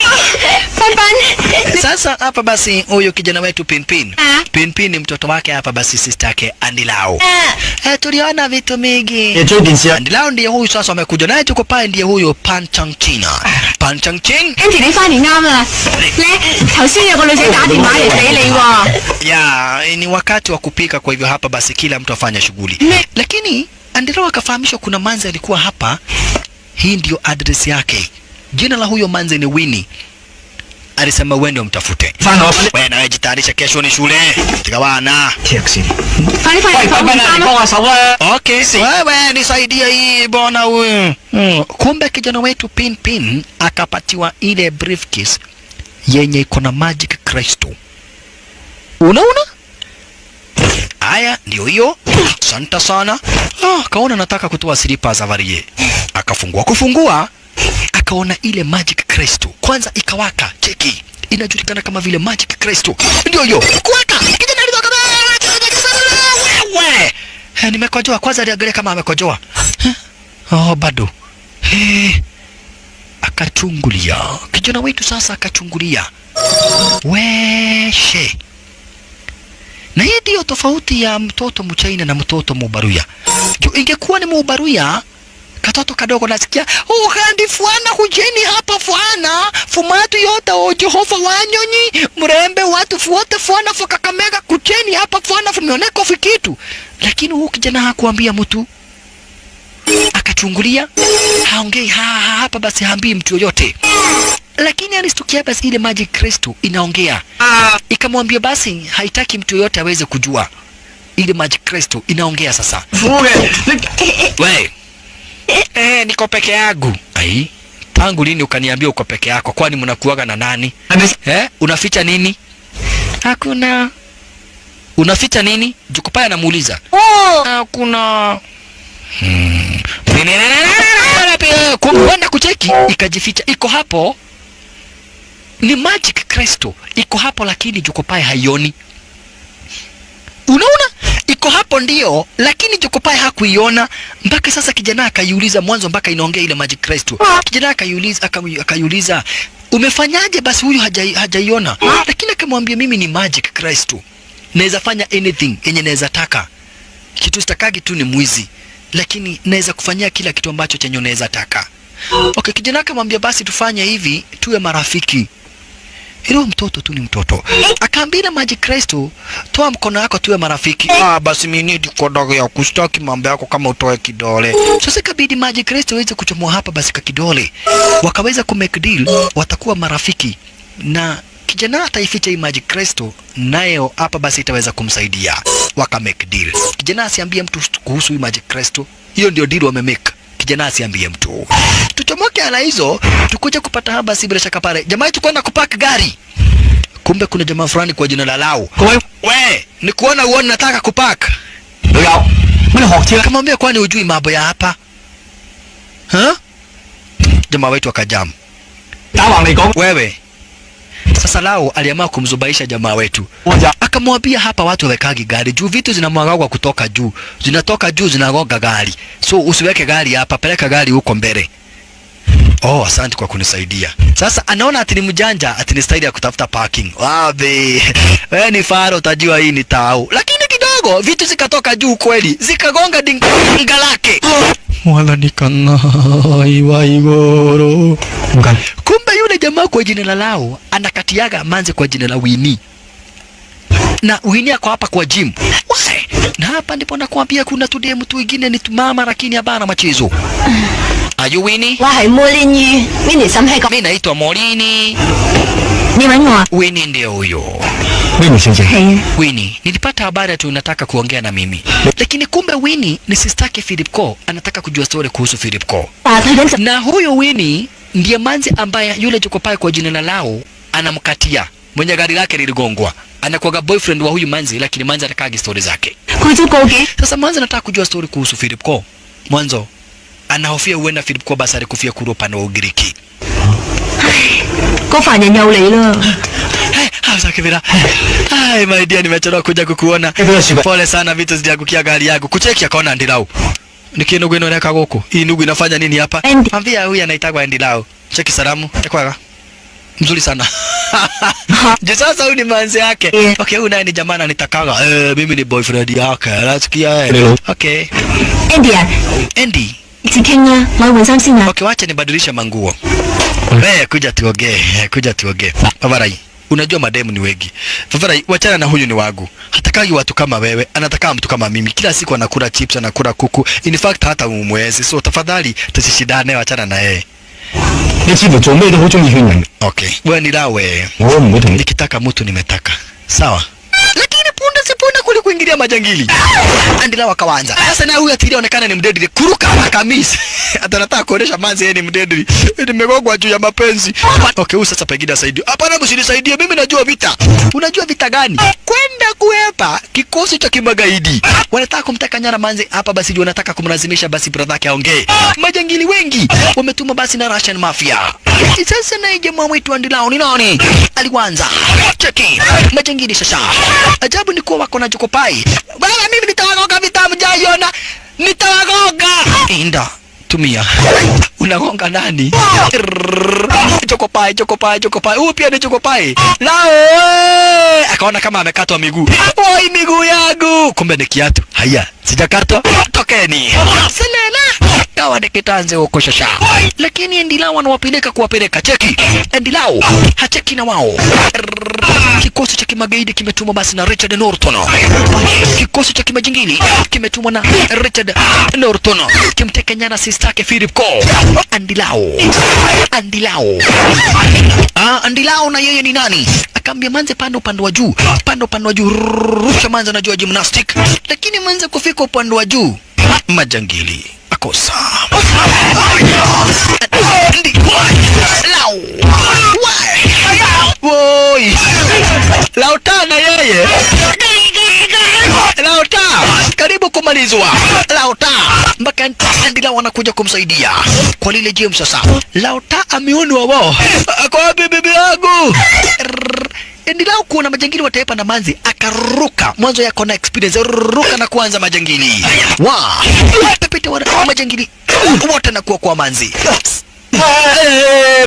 Sasa hapa basi huyu kijana wetu Pinpin. Pinpin ni mtoto wake hapa basi sister yake Andy Lau. Tuliona vitu mingi. Andy Lau ndiye huyu sasa amekuja naye tuko pale ndiye huyu Pan Chang Ching. Pan Chang Ching. Andy 你翻嚟啱啦。咧頭先有個女仔打電話嚟俾你喎。 Ya, ni wakati wa kupika kwa hivyo hapa basi kila mtu afanya shughuli. Lakini Andy Lau akafahamishwa kuna manzi alikuwa hapa. Hii ndio address yake. Jina la huyo manzi ni Winnie. Alisema wewe ndio mtafute. Wewe na wewe jitayarisha kesho ni shule. Tigawana. Okay, wewe nisaidie hii bwana huyu. Kumbe kijana wetu Pin Pin akapatiwa ile briefcase yenye iko na Magic Crystal. Unaona? Aya, ndio hiyo. Santa sana. Kaona nataka kutoa silipa za varie. Akafungua kufungua akaona ile Magic Crystal. Kwanza ikawaka, cheki. Inajulikana kama vile Magic Crystal. Ndio hiyo. Kuwaka. Kijana alitoka. Wewe. Nimekojoa. Kwanza aliangalia kama amekojoa. Oh, bado. Akachungulia. Kijana wetu sasa akachungulia. Weshe. Na hii ndio tofauti ya mtoto Mchina na mtoto Mubaruya. Ingekuwa ni Mubaruya, katoto kadogo nasikia, oh handi fuana hujeni hapa fuana, fumatu yote o Jehova wanyonyi, mrembe watu fuote fuana fukakamega kucheni hapa fuana fumioneko fikitu. Lakini huyu kijana hakuambia mtu. Akachungulia, haongei hapa basi haambii mtu yoyote. Lakini alistukia basi ile Magic Crystal inaongea. Ikamwambia basi haitaki mtu yoyote aweze kujua. Ile Magic Crystal inaongea sasa. We. Niko peke yangu. Ai, tangu lini ukaniambia uko peke yako? Kwani mnakuaga na nani? Unaficha nini? Hakuna. Unaficha nini? Jukupaya anamuuliza. Hakuna. Kwenda kucheki ikajificha. Iko hapo. Ni Magic Crystal iko hapo lakini Jokopai haioni. Unaona? Iko hapo ndio lakini Jokopai hakuiona mpaka sasa. Kijana akaiuliza mwanzo mpaka inaongea ile Magic Crystal. Kijana akaiuliza akaiuliza umefanyaje basi huyu hajaiona? Lakini akamwambia mimi ni Magic Crystal. Naweza fanya anything yenye naweza taka. Kitu sitakagi tu ni mwizi, lakini naweza kufanyia kila kitu ambacho chenye unaweza taka. Okay, kijana akamwambia basi tufanye hivi tuwe marafiki. Ilo mtoto tu ni mtoto. Akaambia Magic Crystal, toa mkono wako tuwe marafiki. Basi mimi ni kodogo ya kustaki mambo yako kama utoe kidole. Sasa ikabidi Magic Crystal iweze kuchomoa hapa basi ka kidole. Wakaweza ku make deal, watakuwa marafiki. Na kijana ataificha hii Magic Crystal, nayo hapa basi itaweza kumsaidia. Waka make deal. Kijana asiambie mtu kuhusu hii Magic Crystal. Hiyo ndio deal wamemake. Kijana asiambie mtu. Tuchomoke ala hizo, tukuje kupata hapa si bila shaka pale. Jamaa yetu kwenda kupark gari. Kumbe kuna jamaa fulani kwa jina la Lau. We, ni kuona uone nataka kupark. 老友，乜你學車？ Akamwambia kwani hujui mambo ya hapa? Ha? Jamaa wetu akajam. 打橫嚟講， Wewe. Sasa Lau aliamua kumzubaisha jamaa wetu. 我就 Akamwambia hapa watu wawekagi gari juu, vitu zinamwagwa kutoka juu, zinatoka juu zinagonga gari, so usiweke gari hapa, peleka gari huko mbele. Oh, asante kwa kunisaidia. Sasa anaona ati ni mjanja, ati ni staili ya kutafuta parking. Wapi? Wewe ni faro, utajua hii ni tau. Lakini kidogo vitu zikatoka juu kweli, zikagonga dinga lake. Wala nikang'aiwa igoro. 唔緊。 Kumbe yule jamaa kwa jina la Lau anakatiaga manze kwa jina la Winnie na Winnie ako hapa kwa gym. Why? Na hapa ndipo nakwambia kuna tudemu tu wengine ni tumama lakini habana machezo. Are you Winnie? 我係摩連魚，Winnie 心係個， Mimi naitwa Molini. 你揾我啊？ Winnie ndio huyo. Winnie 小姐， 係啊， Winnie, nilipata habari ati unataka kuongea na mimi. Lakini kumbe Winnie ni sistake Philip Ko, anataka kujua story kuhusu Philip Ko. 話佢緊就 Na huyo Winnie ndiye manzi ambaye yule jokopai kwa jina la Lau anamkatia mwenye gari lake liligongwa. Anakuwaga boyfriend wa huyu manzi, lakini manzi anataka story zake. 佢都過幾， Sasa manzi anataka kujua story kuhusu Philip Ko. Mwanzo anahofia huenda Philip Ko basi alikufia kule upande wa Ugiriki. 個凡人又嚟啦。 Hey, hausa kibira. Hai my dear, nimechelewa kuja kukuona. 你俾個雪櫃。 Pole sana, vitu zijaangukia gari yangu. Kucheki akaona Andy Lau. Ni kinugu inaoneka huku. Hii nugu inafanya nini hapa? Andy. Ambia huyu anaitagwa Andy Lau. Cheki salamu. Ekwaga. Mzuri sana. Je, sasa huyu ni manzi yake. Yeah. Okay, huyu naye ni jamaa ananitakaga. Eh, mimi ni boyfriend yake. Nasikia eh. Hello. Okay. Andy 啊， Andy. 直傾啦，我去換衫先啊。 Okay, wacha nibadilishe manguo. Eh, kuja tuongee, kuja tuongee. Favarai, unajua mademu ni wengi. Favarai, wachana na huyu ni wangu. Hatakagi watu kama wewe, anataka mtu kama mimi. Kila siku anakula chips, anakula kuku. In fact hata umwezi. So tafadhali tusishindane, wachana na yeye. 你似乎做咩都好中意勸人， Okay. Wewe ni lawe. 我都唔會同你。 Nikitaka mtu nimetaka. Sawa. Lakini punde si punde kulikuingilia majangili. Andila wakaanza. Sasa na huyu atili onekana ni mdedri. Kuruka akamis. Hata nataka kuonesha manzi yeye ni mdedri. Nimegongwa juu ya mapenzi. Okay, huyu sasa pengine asaidie. Hapana, msinisaidie. Mimi najua vita. Unajua vita gani? Kwenda kuepa kikosi cha kimagaidi. Wanataka kumteka nyara manzi hapa basi juu wanataka kumlazimisha basi brother yake aongee. Majangili wengi wametuma basi na Russian mafia. Sasa naye jamaa wetu Andilao ni nani? Aliwanza. Cheki. Majangili sasa. Ajabu ni kuwa wako na jokopai. Baba mimi nitawagonga vita mjaiona. Nitawagonga. Inda. Tumia. Unagonga nani? Chokopai, chokopai, chokopai. Huyu pia ni chokopai. Lao! Akaona kama amekatwa miguu. Oi, miguu yangu. Kumbe ni kiatu. Haya, sijakatwa. Tokeni. Selena. Kawa ni kitanze huko shasha. Lakini Endilao anawapeleka kuwapeleka. Cheki. Endilao hacheki na wao. Kikosi cha kimagaidi kimetumwa basi na Richard Norton. Kikosi cha kimajingili kimetumwa na Richard Norton. Kimteka nyara sistake Philip Ko. Andilao. Andilao. Ah, Andilao na yeye ni nani? Akaambia manze panda upande wa juu. Panda upande wa juu. Rusha manze anajua gymnastic. Lakini manze kufika upande wa juu. Majangili akosa. Andilao. Woi. Lauta na yeye. Lauta karibu kumalizwa. Lauta mpaka Andilao anakuja kumsaidia kwa lile gym sasa. Lauta ameonwa wao. Ako wapi bibi yangu? Andilao kuona majangili wataepa na manzi akaruka. Mwanzo yako na experience ruka na kuanza majangili. Wa pepete wa majangili wote na kuwa kwa manzi.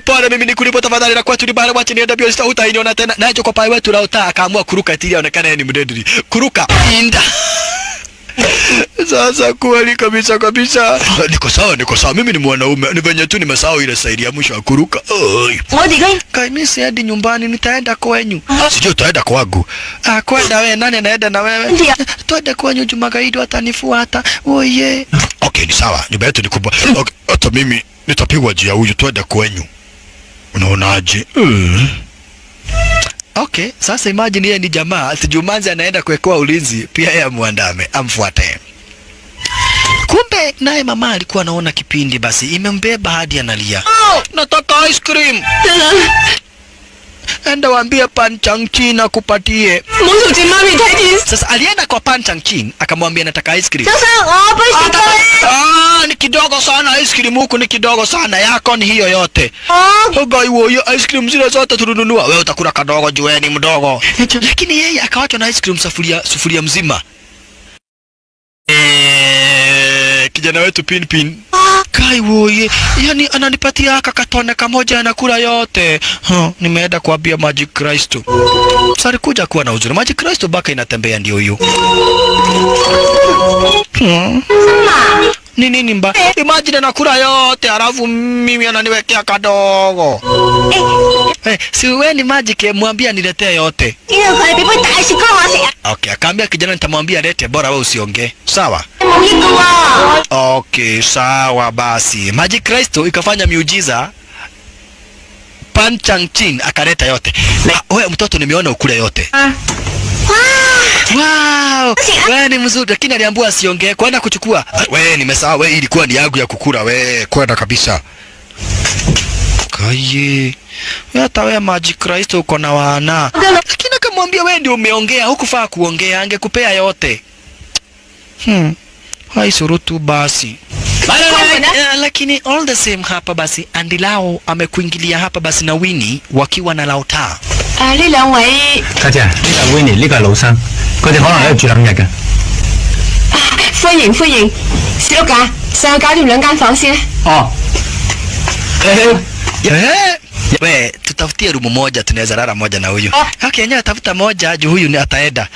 Pole mimi nikulipo tafadhali na kwetu ni bara wacha nienda bio sita hutainiona tena. Nacho kwa pai wetu Lauta akaamua kuruka tili aonekana yeye ni mdedri. Kuruka inda. Sasa kweli kabisa kabisa. Niko sawa, niko sawa. Mimi ni mwanaume. Ni venye tu nimesahau ile saidi ya mwisho ya kuruka. Oi. 我哋而家 Kai mimi siendi nyumbani, nitaenda kwenyu. Sijui utaenda kwangu. Ah, kwenda wewe, nani anaenda na wewe? Ndio. Twende kwenyu, Jumagaidi watanifuata. Oye. Okay, ni sawa. Nyumba yetu ni kubwa. Okay, hata mimi nitapigwa jia huyu, twende kwenyu. Unaonaje? Mm. Okay, sasa imagine yeye ni jamaa, sijumanzi anaenda kuwekewa ulinzi, pia yeye amuandame, amfuate. Kumbe naye mama alikuwa anaona kipindi basi imembeba hadi analia. Oh, nataka ice cream. Enda waambie Pan Chang Chin akupatie. Sasa alienda kwa Pan Chang Chin akamwambia nataka ice cream. Ni kidogo sana ice cream huku, ni kidogo sana, yako ni hiyo yote. Hiyo hiyo ice cream zile zote tulinunua, wewe utakula kadogo jueni mdogo. Lakini yeye akawachwa na ice cream sufuria mzima. Kijana wetu Pin Pin. Kai woye, yani ananipatia haka katone kamoja anakula yote. Nimeenda kuambia Magic Christ. Sasa kuja kuwa na uzuri. Magic Christ baka inatembea ndio hiyo. Ni nini mba? Imagine anakula yote alafu mimi ananiwekea kadogo. Si wewe ni Magic, mwambie niletee yote. Okay, akaambia kijana nitamwambia lete, bora wewe usiongee. Sawa? Okay, sawa basi. Magic Christ ikafanya miujiza. Pan Chang Chin akaleta yote. Wewe mtoto nimeona ukule yote. Wow! Wewe ni mzuri, lakini aliambiwa asiongee, kwenda kuchukua. Wewe nimesahau, wewe ilikuwa ni yangu ya kukula, wewe kwenda kabisa. Kaye. Hata wewe Magic Christ uko na wana. Lakini akamwambia wewe ndio umeongea, hukufaa kuongea, angekupea yote. Hai surutu basi. Lakini all the same hapa basi Andy Lau amekuingilia hapa basi na Winnie wakiwa na Lao Ta. 呢兩位家姐，呢個 Winnie，呢個係老生，佢哋可能喺度住兩日嘅。歡迎歡迎，小鹿架，上去搞掂兩間房先。哦。 We, tutafutie room moja, tunaweza lala moja na huyu. Okay, yenyewe tafuta moja, juu huyu ni ataenda.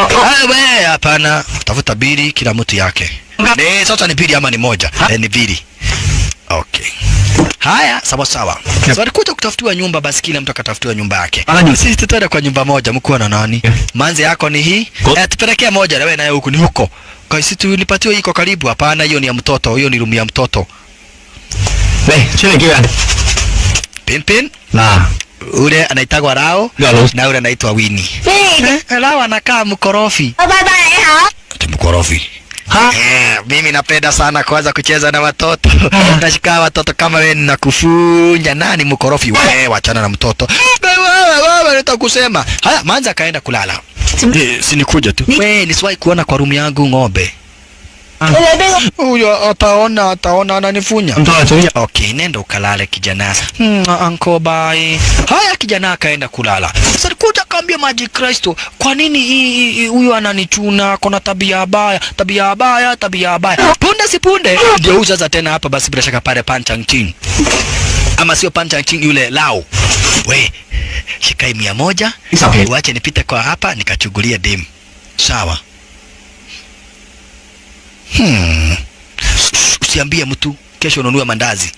We, hapana, tafuta bili kila mtu yake. Ne, sasa ni bili ama ni moja? Ni bili. Okay. Haya, sawa sawa. So alikuja kutafutiwa nyumba basi kila mtu akatafutiwa nyumba yake. Sisi tutaenda kwa nyumba moja, mkuu na nani? Manze yako ni hii? Tupelekea moja na wewe nayo huku ni huko. Kwa sisi tulipatiwa iko karibu. Hapana, hiyo ni ya mtoto, hiyo ni room ya mtoto. Hey, chini kiwa. Pin Pin. Na. Ule anaitwa Rao na ule anaitwa Winnie. Rao anakaa mkorofi. Mkorofi. Mimi napenda sana kwanza kucheza na watoto. Nashika watoto kama wewe ninakufunja. Nani mkorofi? Wewe wachana na mtoto. Wewe nitakusema. Haya, manza akaenda kulala. Si nikuja tu. Wewe nisiwahi kuona kwa room yangu ng'ombe. Huyo ataona ananifunya. Okay, nenda ukalale kijana. Uncle bye. Haya, kijana akaenda kulala. Sasa alikuja akaambia Magic Christ, kwa nini huyu ananichuna? Kuna tabia mbaya, tabia mbaya, tabia mbaya. Punde si punde ndio huyu sasa tena hapa basi bila shaka pale Pan Chang Chin. Ama sio Pan Chang Chin yule Lao. We, shikai 100. Uache nipite kwa hapa nikachugulia dem. Sawa. Usiambie mtu, kesho ununue mandazi.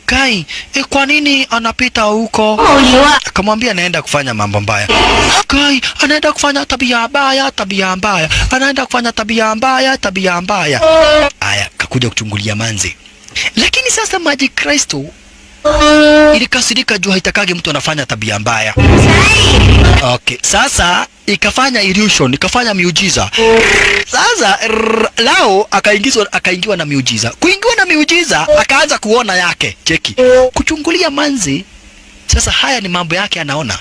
Kai, kwa nini anapita huko? Akamwambia anaenda kufanya mambo mbaya. Kai, anaenda kufanya tabia mbaya, tabia mbaya. Anaenda kufanya tabia mbaya, tabia mbaya. Aya, kakuja kuchungulia manzi. Lakini sasa Magic Christ ilikasirika juu haitakagi mtu anafanya tabia mbaya. Okay, sasa ikafanya illusion, ikafanya miujiza. Sasa Lao akaingiwa na miujiza. Kuingiwa na miujiza, akaanza kuona yake. Cheki. Kuchungulia manzi. Sasa haya ni mambo yake anaona.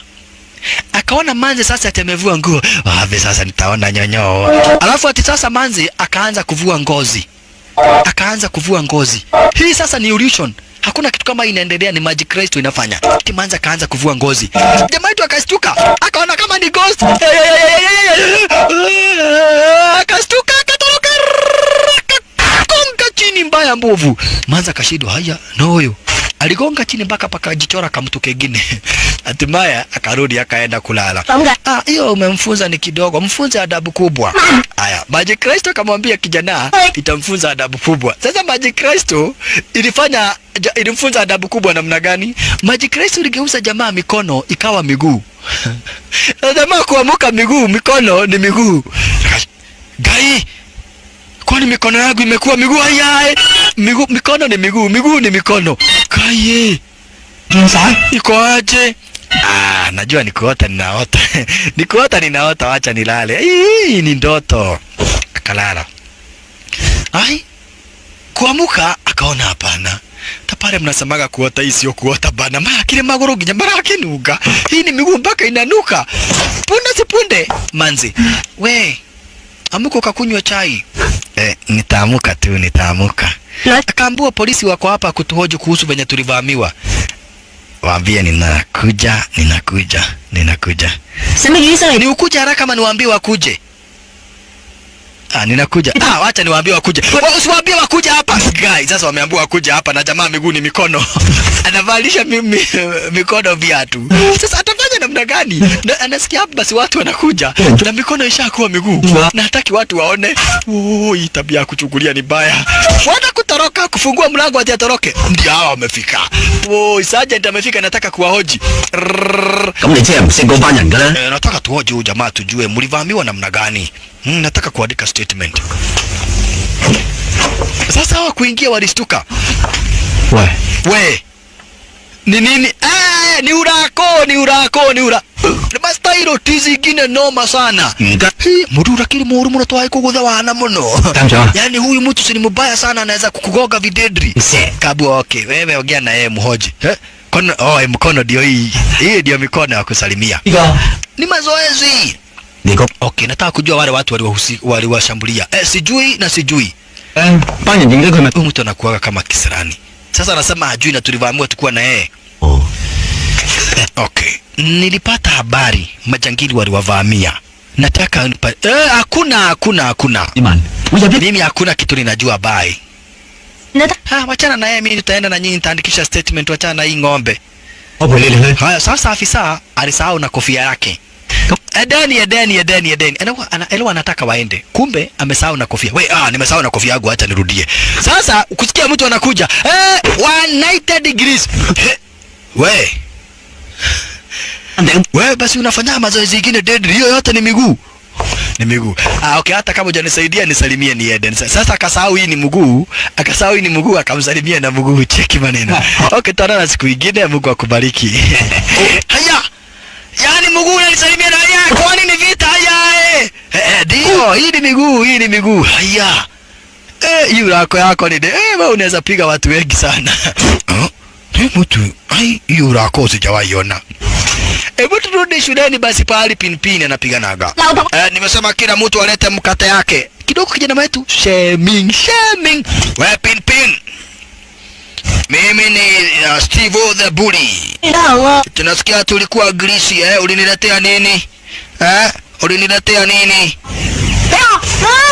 Akaona manzi sasa ati amevua nguo. Wapi sasa nitaona nyonyo. Alafu ati sasa manzi akaanza kuvua ngozi. Akaanza kuvua ngozi. Hii sasa ni illusion. Hakuna kitu kama inaendelea, ni Magic Christ inafanya. Kimanza kaanza kuvua ngozi. Jamaa wetu akastuka, akaona kama ni ghost. Akastuka, akatoroka. Akagonga chini mbaya mbovu. Manza akashindwa, haya, no huyo. Aligonga chini mpaka pakajichora kama mtu kengine. Hatimaye akarudi akaenda kulala. Hiyo umemfunza ni kidogo, mfunze adabu kubwa. Haya, Magic Christ akamwambia kijana itamfunza adabu kubwa. Sasa Magic Christ ilimfunza adabu kubwa namna gani? Magic Christ iligeuza jamaa mikono ikawa miguu. Jamaa kuamuka miguu, mikono ni miguu. Gai, kwani mikono yangu imekuwa miguu? Haya, miguu, mikono ni miguu, miguu ni mikono. Kai, iko aje? Najua nikuota ninaota. Nikuota ninaota, wacha nilale. Hii ni ndoto. Akalala. Ai, kuamuka akaona hapana. Kufika pale mnasemaga kuota, hii sio kuota bana. Mara kile maguru nginya mara akinuka. Hii ni miguu mpaka inanuka. Punde si punde manzi. We, amuka ukakunywa chai. Nitaamuka tu, nitaamuka. Akaambiwa polisi wako hapa kutuhoji kuhusu venye tulivamiwa. Waambie ninakuja, ninakuja, ninakuja. Ni ukuja haraka ama niwaambie wakuje? Ah, ninakuja. Ah, wacha niwaambie wakuje. Usiwaambie wakuje hapa. Guys, sasa wameambiwa wakuje hapa na jamaa miguu ni mikono. Anavalisha mikono viatu. Sasa atafanya namna gani? Na anasikia hapa basi watu wanakuja na mikono ishakuwa miguu. Na hataki watu waone. Oh, hii tabia ya kuchukulia ni baya. Wana kutoroka, kufungua mlango ati atoroke. Ndio hawa wamefika. Oh, sergeant amefika, nataka kuwahoji. 咁你真係唔識嗰班人㗎啦。 Nataka tuhoji huyu jamaa tujue mlivamiwa namna gani. Nataka kuandika statement. Sasa hawa kuingia walistuka. 喂， We, ni nini? Ni urako, ni urako, ni ura. Mastairo tizi ingine noma sana. Hii, mtu lakini muuru muno twai kugutha wana muno. 擔長啊， Yaani huyu mtu si ni mubaya sana, anaweza kukugoga videdri. 石 Kabu, okay, wewe ongea na yeye mhoji. Eh? Kono, oh, mkono ndio hii. Hii ndio mikono ya kusalimia. 呢個 Ni mazoezi. 你個 Okay, nataka kujua wale watu waliwashambulia. Sijui na sijui. 誒班人認得佢咪？ Huyu mtu anakuaga kama kisirani. Sasa anasema hajui na tulivamiwa tukuwa na yeye. 哦， Okay. Nilipata habari majangili waliwavamia. Nataka hakuna hakuna hakuna. 啲文，我入一 Mimi hakuna kitu ninajua bai. 你得 Ha, wachana na yeye, mimi nitaenda na nyinyi nitaandikisha statement, wachana na hii ng'ombe. 我陪你哋去。 Haya, sasa afisa alisahau na kofia yake. Edeni, Edeni, Edeni, Edeni. Elewa anataka waende. Kumbe amesahau na kofia. We, nimesahau na kofia yangu, acha nirudie. Sasa kusikia mtu anakuja, 190 degrees. He, we. We basi unafanya mazoezi ingine dead, hiyo yote ni miguu. Ni miguu. Ah, okay, hata kama hujanisaidia nisalimie ni Eden. Sasa akasahau hii ni mguu, akasahau hii ni mguu akamsalimia na mguu. Cheki maneno. Okay, tutaonana siku ingine, Mungu akubariki. Haya. Yaani mguu unanisalimia na haya, kwani ni vita haya eh? Ndio, hii ni miguu, hii ni miguu. Haya. Hii urako yako ni wewe unaweza piga watu wengi sana. Ni mtu, ai, hii urako sijawahi ona. Hebu turudi shuleni basi pahali Pinpin anapiganaga. Nimesema kila mtu alete mkate yake. Kidogo kijana wetu shaming, shaming. We Pinpin. Mimi ni Steve the Bully. Tunasikia tulikuwa Greece, uliniletea nini? Uliniletea nini?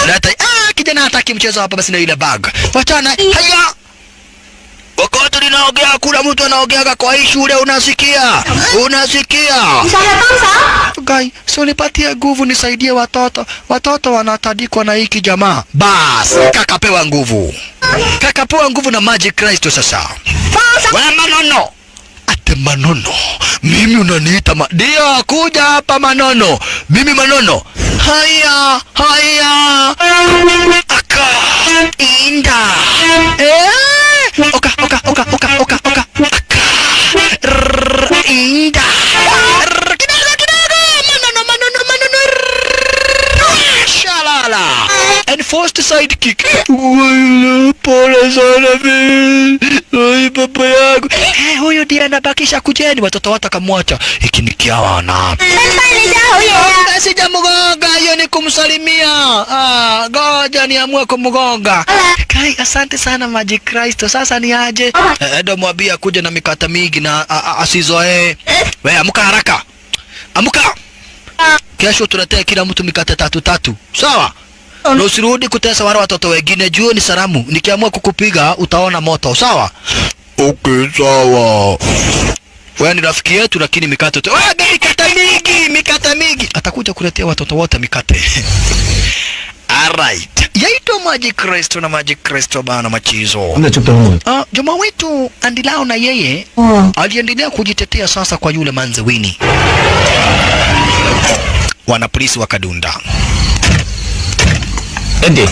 Leta, kijana hataki mchezo hapa basi na ile bag. Wachana, haya. Wakati ninaongea kuna mtu anaongeaga kwa hii shule, unasikia? Unasikia? Guy, so nipatie nguvu nisaidie watoto. Watoto wanatadikwa na hiki jamaa. Bas, kakapewa nguvu. Kakapewa nguvu na Magic Christ sasa. Wewe Manono. Ate Manono. Mimi unaniita ndio, kuja hapa Manono. Mimi Manono. Haya, haya. Aka inda. Oka, oka, oka, oka, oka, oka. Aka. Rrr, inda. Rrr, kidogo, kidogo. Manono, Manono, Manono. Rrr, shalala. Enforced sidekick. Pole sana mimi. Oi baba yangu. Huyu ndiye anabakisha kujeni watoto watakamwacha. Hiki ni kiawana. Sijamgonga, hiyo ni kumsalimia. Goja niamue kumgonga. Kai, asante sana Magic Christ. Sasa ni aje? Ndo mwambie kuja na mikata mingi na asizoee. Wewe amka haraka. Amka. Kesho tuletee kila mtu mikate tatu tatu. Sawa? Na usirudi kutesa wale watoto wengine, juu ni salamu. Nikiamua kukupiga utaona moto, sawa? Okay, sawa. Wewe ni rafiki yetu lakini mikate tu. Wewe mikate mingi, mikate mingi. Atakuja kuletea watoto wote mikate. Alright. Yaitwa Magic Christ na Magic Christ bana machizo. Jamaa wetu Andilao na yeye aliendelea kujitetea sasa kwa yule manze Winnie. Wana polisi wakadunda. Andy,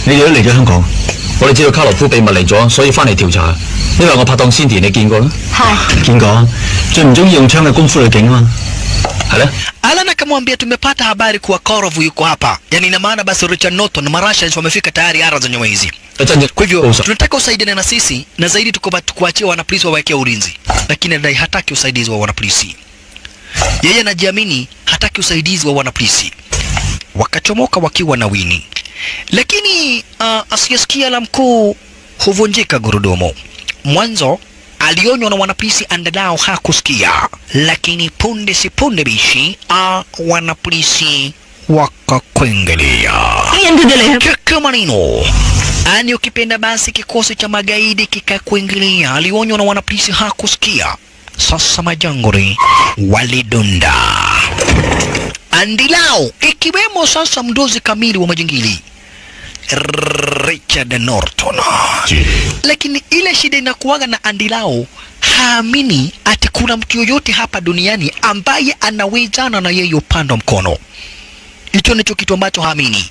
你哋都嚟咗香港，我哋知道卡羅夫秘密嚟咗，所以翻嚟調查。呢個我拍檔 Cindy 你見過啦？係見過，最唔中意用槍嘅功夫女警啊嘛。係咧。 Alan akamwambia tumepata habari kuwa Korov yuko hapa. Yani ina maana basi Richard Norton na Marashans wamefika tayari ara za nyuma hizi. Kwa hivyo tunataka usaidiane na sisi na zaidi tukuachie wanapolisi wawekee ulinzi. Lakini anadai hataki usaidizi wa wanapolisi. Yeye anajiamini hataki usaidizi wa wanapolisi. Wakachomoka wakiwa na Winnie. Lakini asiyesikia la mkuu huvunjika gurudumu. Mwanzo alionywa na wanapolisi andalao hakusikia, lakini punde si punde bishi wanapolisi wakakwengelea keke maneno. Ani ukipenda basi kikosi cha magaidi kikakuingilia. Alionywa na wanapolisi hakusikia. Sasa majangori walidunda andilao, ikiwemo sasa mdozi kamili wa majangili Richard Norton. Lakini ile shida inakuwaga na Andilao haamini ati kuna mtu yoyote hapa duniani ambaye anawezana na yeye upande wa mkono. Hicho ndicho kitu ambacho haamini.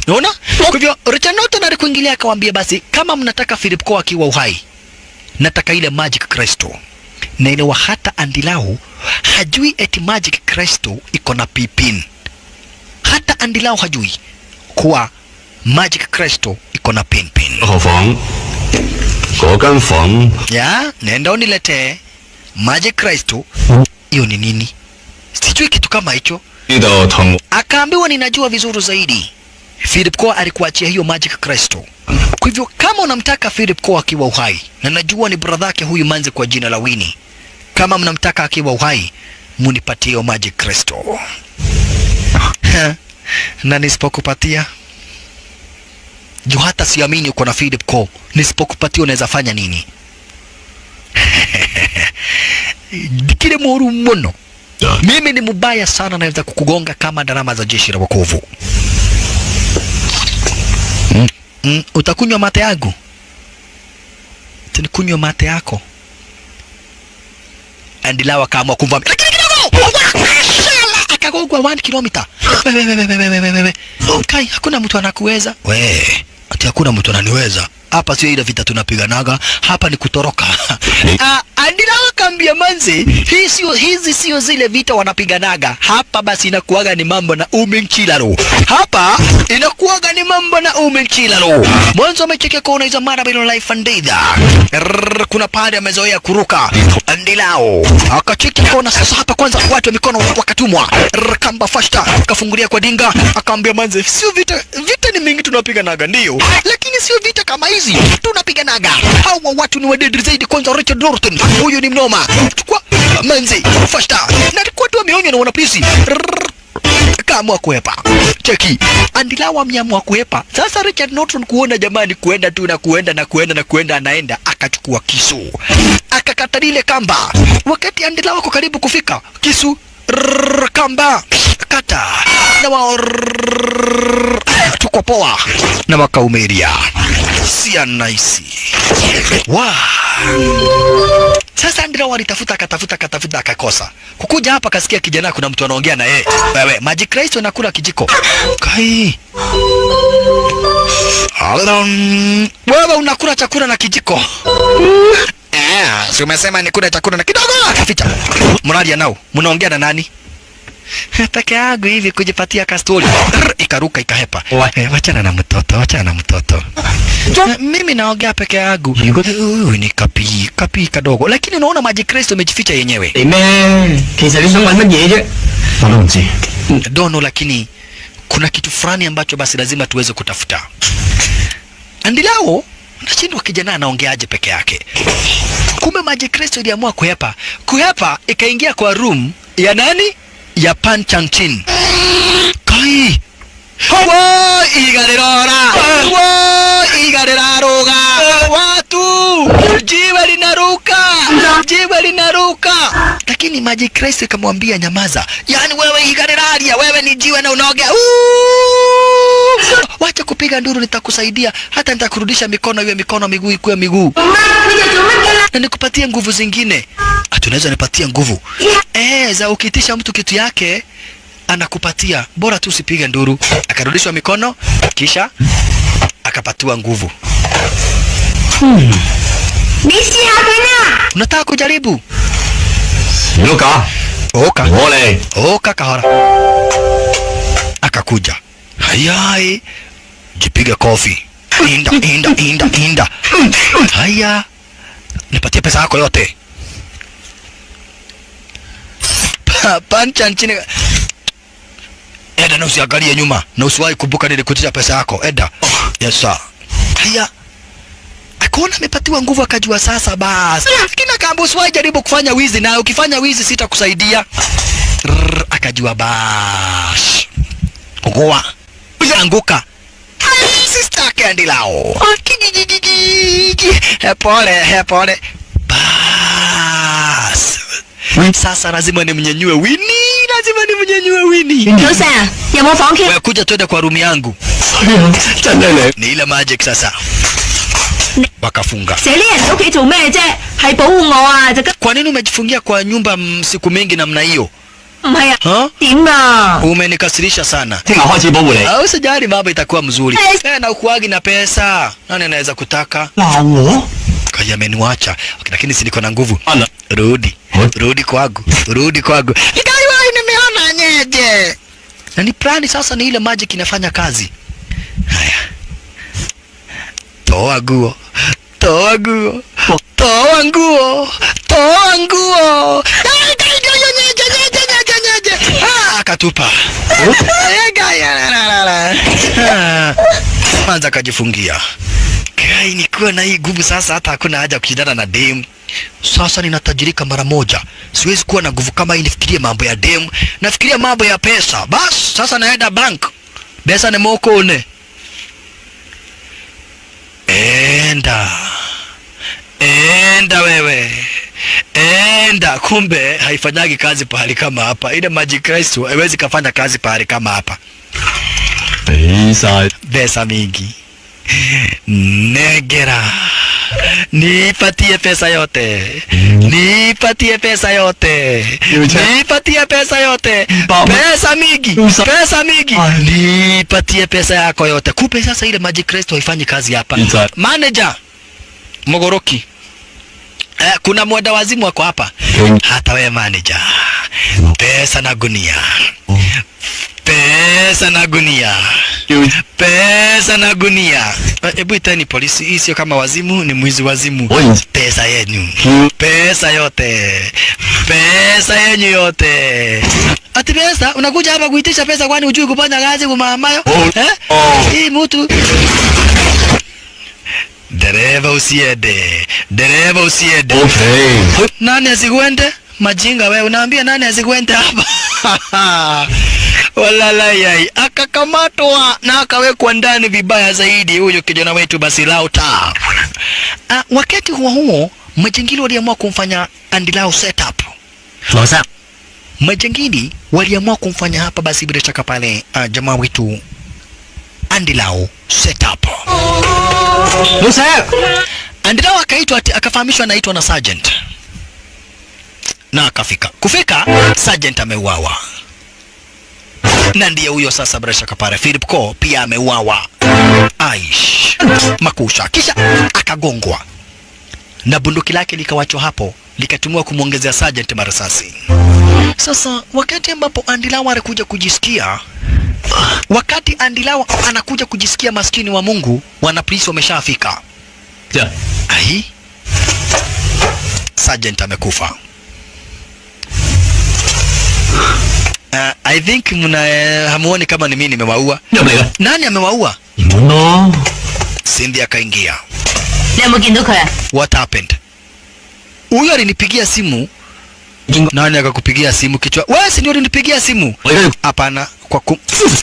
Unaona? Kwa hivyo Richard Norton alikuingilia akamwambia basi kama mnataka Philip Ko akiwa uhai, nataka ile Magic Crystal. Na ile hata Andilao hajui eti Magic Crystal iko na pipin. Hata Andilao hajui kuwa Magic Crystal iko na pin pin. 何房？嗰間房 Ya, nenda uniletee Magic Crystal. Hiyo ni nini? Sijui kitu kama hicho. 呢度同 Akaambiwa ninajua vizuri zaidi. Philip Ko alikuachia hiyo Magic Crystal. Kwa hivyo kama unamtaka Philip Ko akiwa uhai, na najua ni brother yake huyu manzi kwa jina la Winnie. Kama mnamtaka akiwa uhai, munipatie hiyo Magic Crystal. Na nisipokupatia, juu hata siamini uko na Philip Ko, nisipokupatia unaweza fanya nini? Kile moru mno. Mimi ni mubaya sana, naweza kukugonga kama darama za jeshi la wokovu. Utakunywa mate yangu? Tunikunywa mate yako. Andilao akaamua kumvamia. Lakini kidogo! Akagongwa 1 kilomita. Wewe. Kai, hakuna mtu anakuweza. We, ati hakuna mtu ananiweza. Hapa sio ile vita tunapiganaga, hapa ni kutoroka. Andilao akaambia manzi, hizi sio zile vita wanapiganaga. Hapa basi inakuwaga ni mambo na umenchilaro. Hapa inakuwaga ni mambo na umenchilaro. Mwanzo amechekea kuona hizo mara bila life and death. Kuna pale amezoea kuruka. Andilao akacheki kuona sasa hapa kwanza watu wa mikono wakatumwa. Kamba fashta kafungulia kwa dinga, akaambia manzi, sio vita, vita ni mingi tunapiganaga ndio, lakini sio vita kama hizi tunapiganaga. Hawa watu ni wadedi zaidi. Kwanza Richard Norton huyu ni mnoma. Chukua manzi fashta, na alikuwa tu ameonywa na wanapolisi. Kaamua kuhepa. Cheki. Andilao ameamua kuhepa. Sasa Richard Norton kuona jamani kuenda tu na kuenda na kuenda na kuenda, anaenda akachukua kisu. Akakata ile kamba. Wakati Andilao ako karibu kufika, kisu kamba kata. Na wao tuko poa. Na wakaumeria. Si nice. Wow. Sasa Andilao alitafuta akatafuta akakosa. Kukuja hapa kasikia kijana kuna mtu anaongea na yeye. Wewe Magic Crystal nakula kijiko. Kai. Alon. Wewe unakula chakula na kijiko. Si umesema nikula chakula na kidogo akaficha. Mnalia nao. Mnaongea na nani? Peke yangu hivi kujipatia kastori. Ikaruka ikahepa. Wachana na mtoto, wachana na mtoto. Mimi naongea peke yangu. Huyu ni kapi kadogo. Lakini unaona Magic Crystal imejificha yenyewe. 你咩？其實你想揾乜嘢啫？我都唔知。 Dono, lakini kuna kitu fulani ambacho basi lazima tuweze kutafuta. Andilao nashindwa kijana anaongeaje peke yake. Kumbe Magic Crystal iliamua kuhepa. Kuhepa ikaingia kwa room ya nani? Ya Pan Changchin. Kai. Wo igarerora. Wo igareraroga. Watu jiwe linaruka. Jiwe linaruka. Lakini Magic Crystal ikamwambia nyamaza. Yaani wewe igareraria, wewe ni jiwe na unaongea. Wacha kupiga nduru, nitakusaidia. Hata nitakurudisha mikono iwe mikono, miguu ikuwe miguu. Na nikupatie nguvu zingine. Tunaweza nipatia nguvu. Za ukiitisha mtu kitu yake anakupatia, bora tu usipige nduru. Akarudishwa mikono kisha akapatiwa nguvu. Unataka kujaribu? Luka. Oka. Ole. Oka kahora. Akakuja. Hayai. Jipiga kofi. Inda, inda, inda, inda. Haya. Nipatie pesa yako yote. Pancha nchini. Eda, na usiangalie nyuma. Na usiwahi kumbuka nilikutisha pesa yako. Eda. Yes sir. Haya. Akaona amepatiwa nguvu akajua sasa basi. Lakini akaambia usiwahi jaribu kufanya wizi, na ukifanya wizi sitakusaidia. Akajua basi. Goa. Anguka. Sister Candy lao. Pole, pole. Bas. Sasa lazima nimnyenyue Winnie, lazima nimnyenyue Winnie. 老細啊，有冇房 key？ Wewe kuja twende kwa room yangu. Ni ile magic sasa. Wakafunga. 寫呢人屋企做咩啫？係保護我啊，就 Kwa nini umejifungia kwa nyumba siku mingi namna hiyo? 唔係啊？ Ha? 點啊？ Umenikasirisha sana. 聽日開始保護你。 Usijali, mambo itakuwa mzuri. Na ukuagi na pesa. Nani anaweza kutaka? 鬧我？ Kaya ameniacha. Okay, lakini si niko na nguvu. Ana. Rudi. Rudi kwangu. Rudi kwangu. Nikaiwa nimeona nyeje. Na ni plani sasa, ni ile magic inafanya kazi. Haya. Toa nguo. Toa nguo. Toa nguo. Toa nguo. Akatupa. Kwanza akajifungia. Kai, nikuwa na hii nguvu sasa, hata hakuna haja kushindana na demu. Sasa ninatajirika mara moja. Siwezi kuwa na nguvu kama hii nifikirie mambo ya demu. Nafikiria mambo ya pesa. Bas, sasa naenda bank. Pesa ni moko ne. Enda. Enda wewe. Enda. Kumbe haifanyagi kazi pahali kama hapa. Ile Magic Christ haiwezi kafanya kazi pahali kama hapa. Pesa. Pesa mingi. Negera. Nipatie pesa yote. Nipatie pesa yote. Nipatie pesa yote. Pesa mingi. Pesa mingi. Nipatie pesa yako yote. Kumbe sasa ile Magic Christ haifanyi kazi hapa. Manager Mogoroki. Kuna mwenda wazimu wako hapa. Hata wewe manager. Pesa na gunia. Pesa na gunia. Pesa na gunia. Ebu iteni polisi, hii sio kama wazimu, ni mwizi wazimu. Pesa yenu. Pesa yote. Pesa yenu yote. Ati pesa, unakuja hapa kuitisha pesa kwani hujui kufanya kazi kumamayo? Eh? Hii mtu. Dereva usiende. Dereva usiende. Okay. Nani asikuende? Majinga wewe, unaambia nani asikuende hapa? Walalai, akakamatwa na akawekwa ndani vibaya zaidi huyo kijana wetu basi Lauta. Wakati huo huo majangili waliamua kumfanya Andilao setup. 羅生， Majangili waliamua kumfanya hapa basi bila shaka pale jamaa wetu Andilao setup. 老細， Andilao akaitwa, akafahamishwa anaitwa na sergeant. Na akafika. Kufika sergeant ameuawa. Na ndiye huyo sasa bila shaka pale Philip Ko pia ameuawa. Aish. Makusha. Kisha akagongwa. Na bunduki lake likawachwa hapo, likatumiwa kumuongezea sergeant marasasi. Sasa wakati ambapo Andilao alikuja kujisikia, wakati Andilao anakuja kujisikia maskini wa Mungu, wana polisi wameshafika. Ai. Sergeant amekufa. I think mna hamuoni kama ni mimi nimewaua. 入嚟啦。 Nani amewaua? 唔咯。 Cindy akaingia. 你有冇見到佢啊？ What happened? Huyo alinipigia simu. Nani akakupigia simu kichwa? Wewe si ndio ulinipigia simu? Hapana, kwa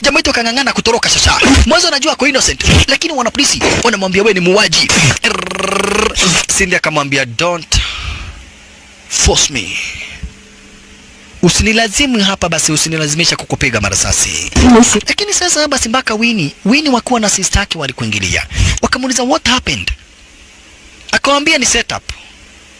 jamaa wetu akang'ang'ana kutoroka sasa. Mwanzo anajua ako innocent, lakini wana polisi wanamwambia wewe ni muuaji. Cindy akamwambia don't force me. Usinilazimu hapa basi, usinilazimisha kukupiga marasasi. Lakini sasa basi mpaka Winnie wakuwa na sister yake walikuingilia. Wakamuuliza what happened? Akamwambia ni setup.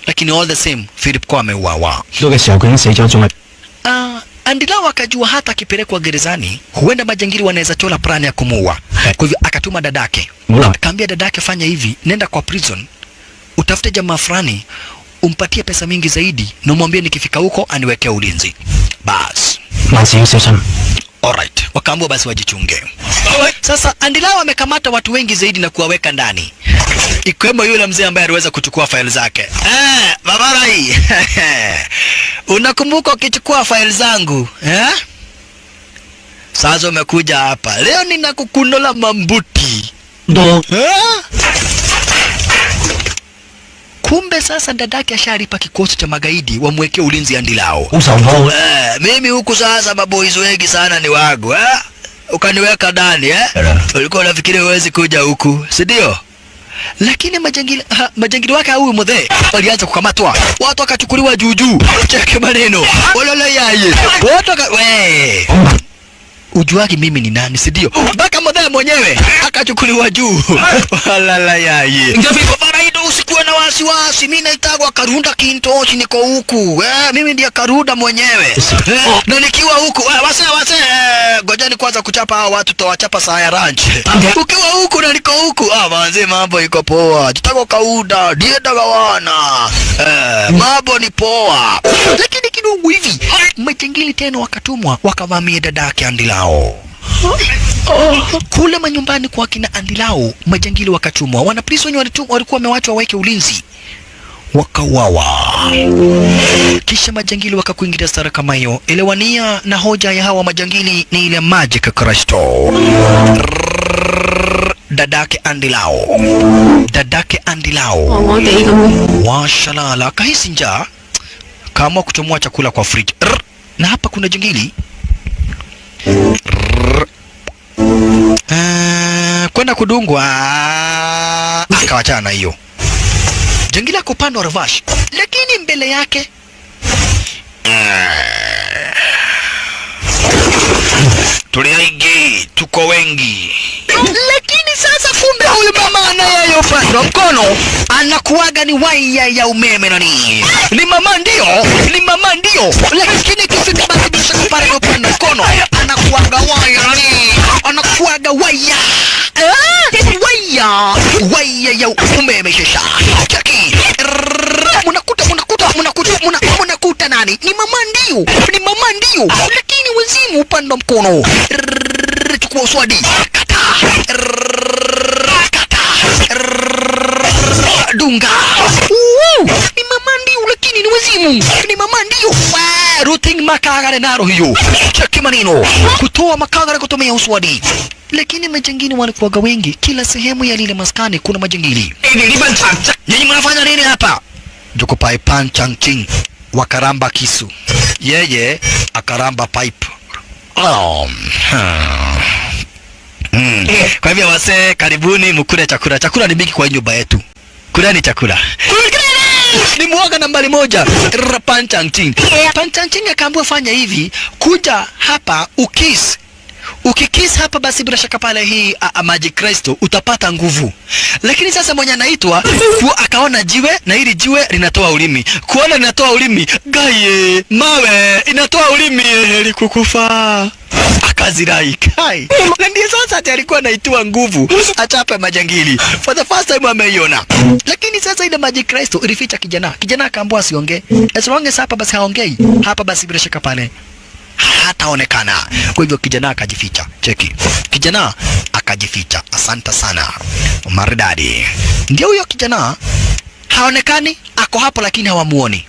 Lakini all the same Philip kwa ameuawa. 到嘅時候佢已經死咗，仲係 Andilao akajua hata akipelekwa gerezani huenda majangili wanaweza chola plani ya kumuua. Kwa hivyo akatuma dadake. 冇啦。 Akaambia dadake fanya hivi, nenda kwa prison, utafute jamaa fulani, Umpatie pesa mingi zaidi na umwambie nikifika huko aniwekee ulinzi. Bas. 萬事要小心。 Alright. Wakaambiwa basi wajichunge. Sasa Andy Lau amekamata watu wengi zaidi na kuwaweka ndani, ikiwemo yule mzee ambaye aliweza kuchukua faili zake. Babarai. Unakumbuka ukichukua faili zangu eh? Sasa umekuja hapa leo, ninakukunola mambuti 多 eh? Kumbe sasa dadake ashalipa kikosi cha magaidi wamwekee ulinzi Andy Lau. 好受苦。 Mimi huku sasa maboys wengi sana ni wangu eh? Ukaniweka ndani eh? Ulikuwa unafikiri huwezi kuja huku, si ndio? Lakini majangili wake huyu mzee walianza kukamatwa, watu wakachukuliwa juu juu. Cheke maneno ololo yaye, watu waka we ujuagi mimi ni nani, si ndio? Mpaka mzee mwenyewe akachukuliwa juu. Walala yaye. Baraido, usikuwe na wasiwasi, mimi naitagwa Karunda Kintoshi, niko huku mimi ndiye Karunda mwenyewe na nikiwa huku wase ngojeni kwanza kuchapa hao watu, tutawachapa saa ya lunch. Ukiwa huku na niko huku, manze, mambo iko poa, tutako Kauda ndiye dagawana, mambo ni poa. Lakini kidogo hivi majangili tena wakatumwa wakavamia dadake Andy Lau kule manyumbani kwa kina Andy Lau. Majangili wakatumwa, wanapolisi wenye walikuwa wamewachwa waweke ulinzi wakauawa. Kisha majangili wakakuingilia stara kama hiyo. Elewania na hoja ya hawa majangili ni ile Magic Crystal. Dadake Andy Lau, dadake Andy Lau 我哋咁。 washalala, akahisi njaa, kaamua kuchomoa chakula kwa fridge. Rr. Na hapa kuna jangili Rr. Kwenda kudungwa, akawachana na hiyo jangili akupandwa reverse, lakini mbele yake tuli wengi, tuko wengi. Lakini sasa kumbe huyu mama anayeyopandwa mkono anakuwaga ni waya ya umeme nani. Ni mama ndio, ni mama ndio. Lakini ikifika basi bila shaka pale upande mkono anakuwaga waya nani. Anakuwaga waya. Waya, waya ya umeme shesha. Cheki. Mnakuta nani? Ni mama ndio, ni mama ndio. Lakini wazimu upande wa mkono. Chukua uswadi. Kata. Kata. Dunga. Ni mama ndio lakini ni wazimu. Ni mama ndio. Ruting makagare naro hiyo. Cheki maneno. Kutoa makagare kutumia uswadi. Lakini majangili walikuwaga wengi. Kila sehemu ya lile maskani kuna majangili. Nyinyi mnafanya nini hapa? Jokopai Pan Chang Ching wakaramba kisu, yeye akaramba pipe. Kwa hivyo wase, karibuni mkule chakula. Chakula ni mingi kwa nyumba yetu. Kuleni chakula. Ni muoga nambari moja. Pan Chang Ching. Pan Chang Ching akaambiwa fanya hivi, kuja hapa ukis. Ukikis hapa basi bila shaka pale hii Magic Crystal utapata nguvu. Lakini sasa mwenye anaitwa akaona jiwe na hili jiwe linatoa ulimi. Kuona linatoa ulimi, gaye, mawe inatoa ulimi, heri kukufa. Akazirai kai. Na ndiye sasa ati alikuwa anaitiwa nguvu achape majangili. For the first time ameiona. Lakini sasa ile Magic Crystal ilificha kijana. Kijana akaambiwa asiongee. As long as hapa basi haongei, hapa basi bila shaka pale hataonekana. Kwa hivyo kijana akajificha. Cheki. Kijana akajificha. Asante sana. Maridadi. Ndio huyo kijana haonekani, ako hapo lakini hawamuoni.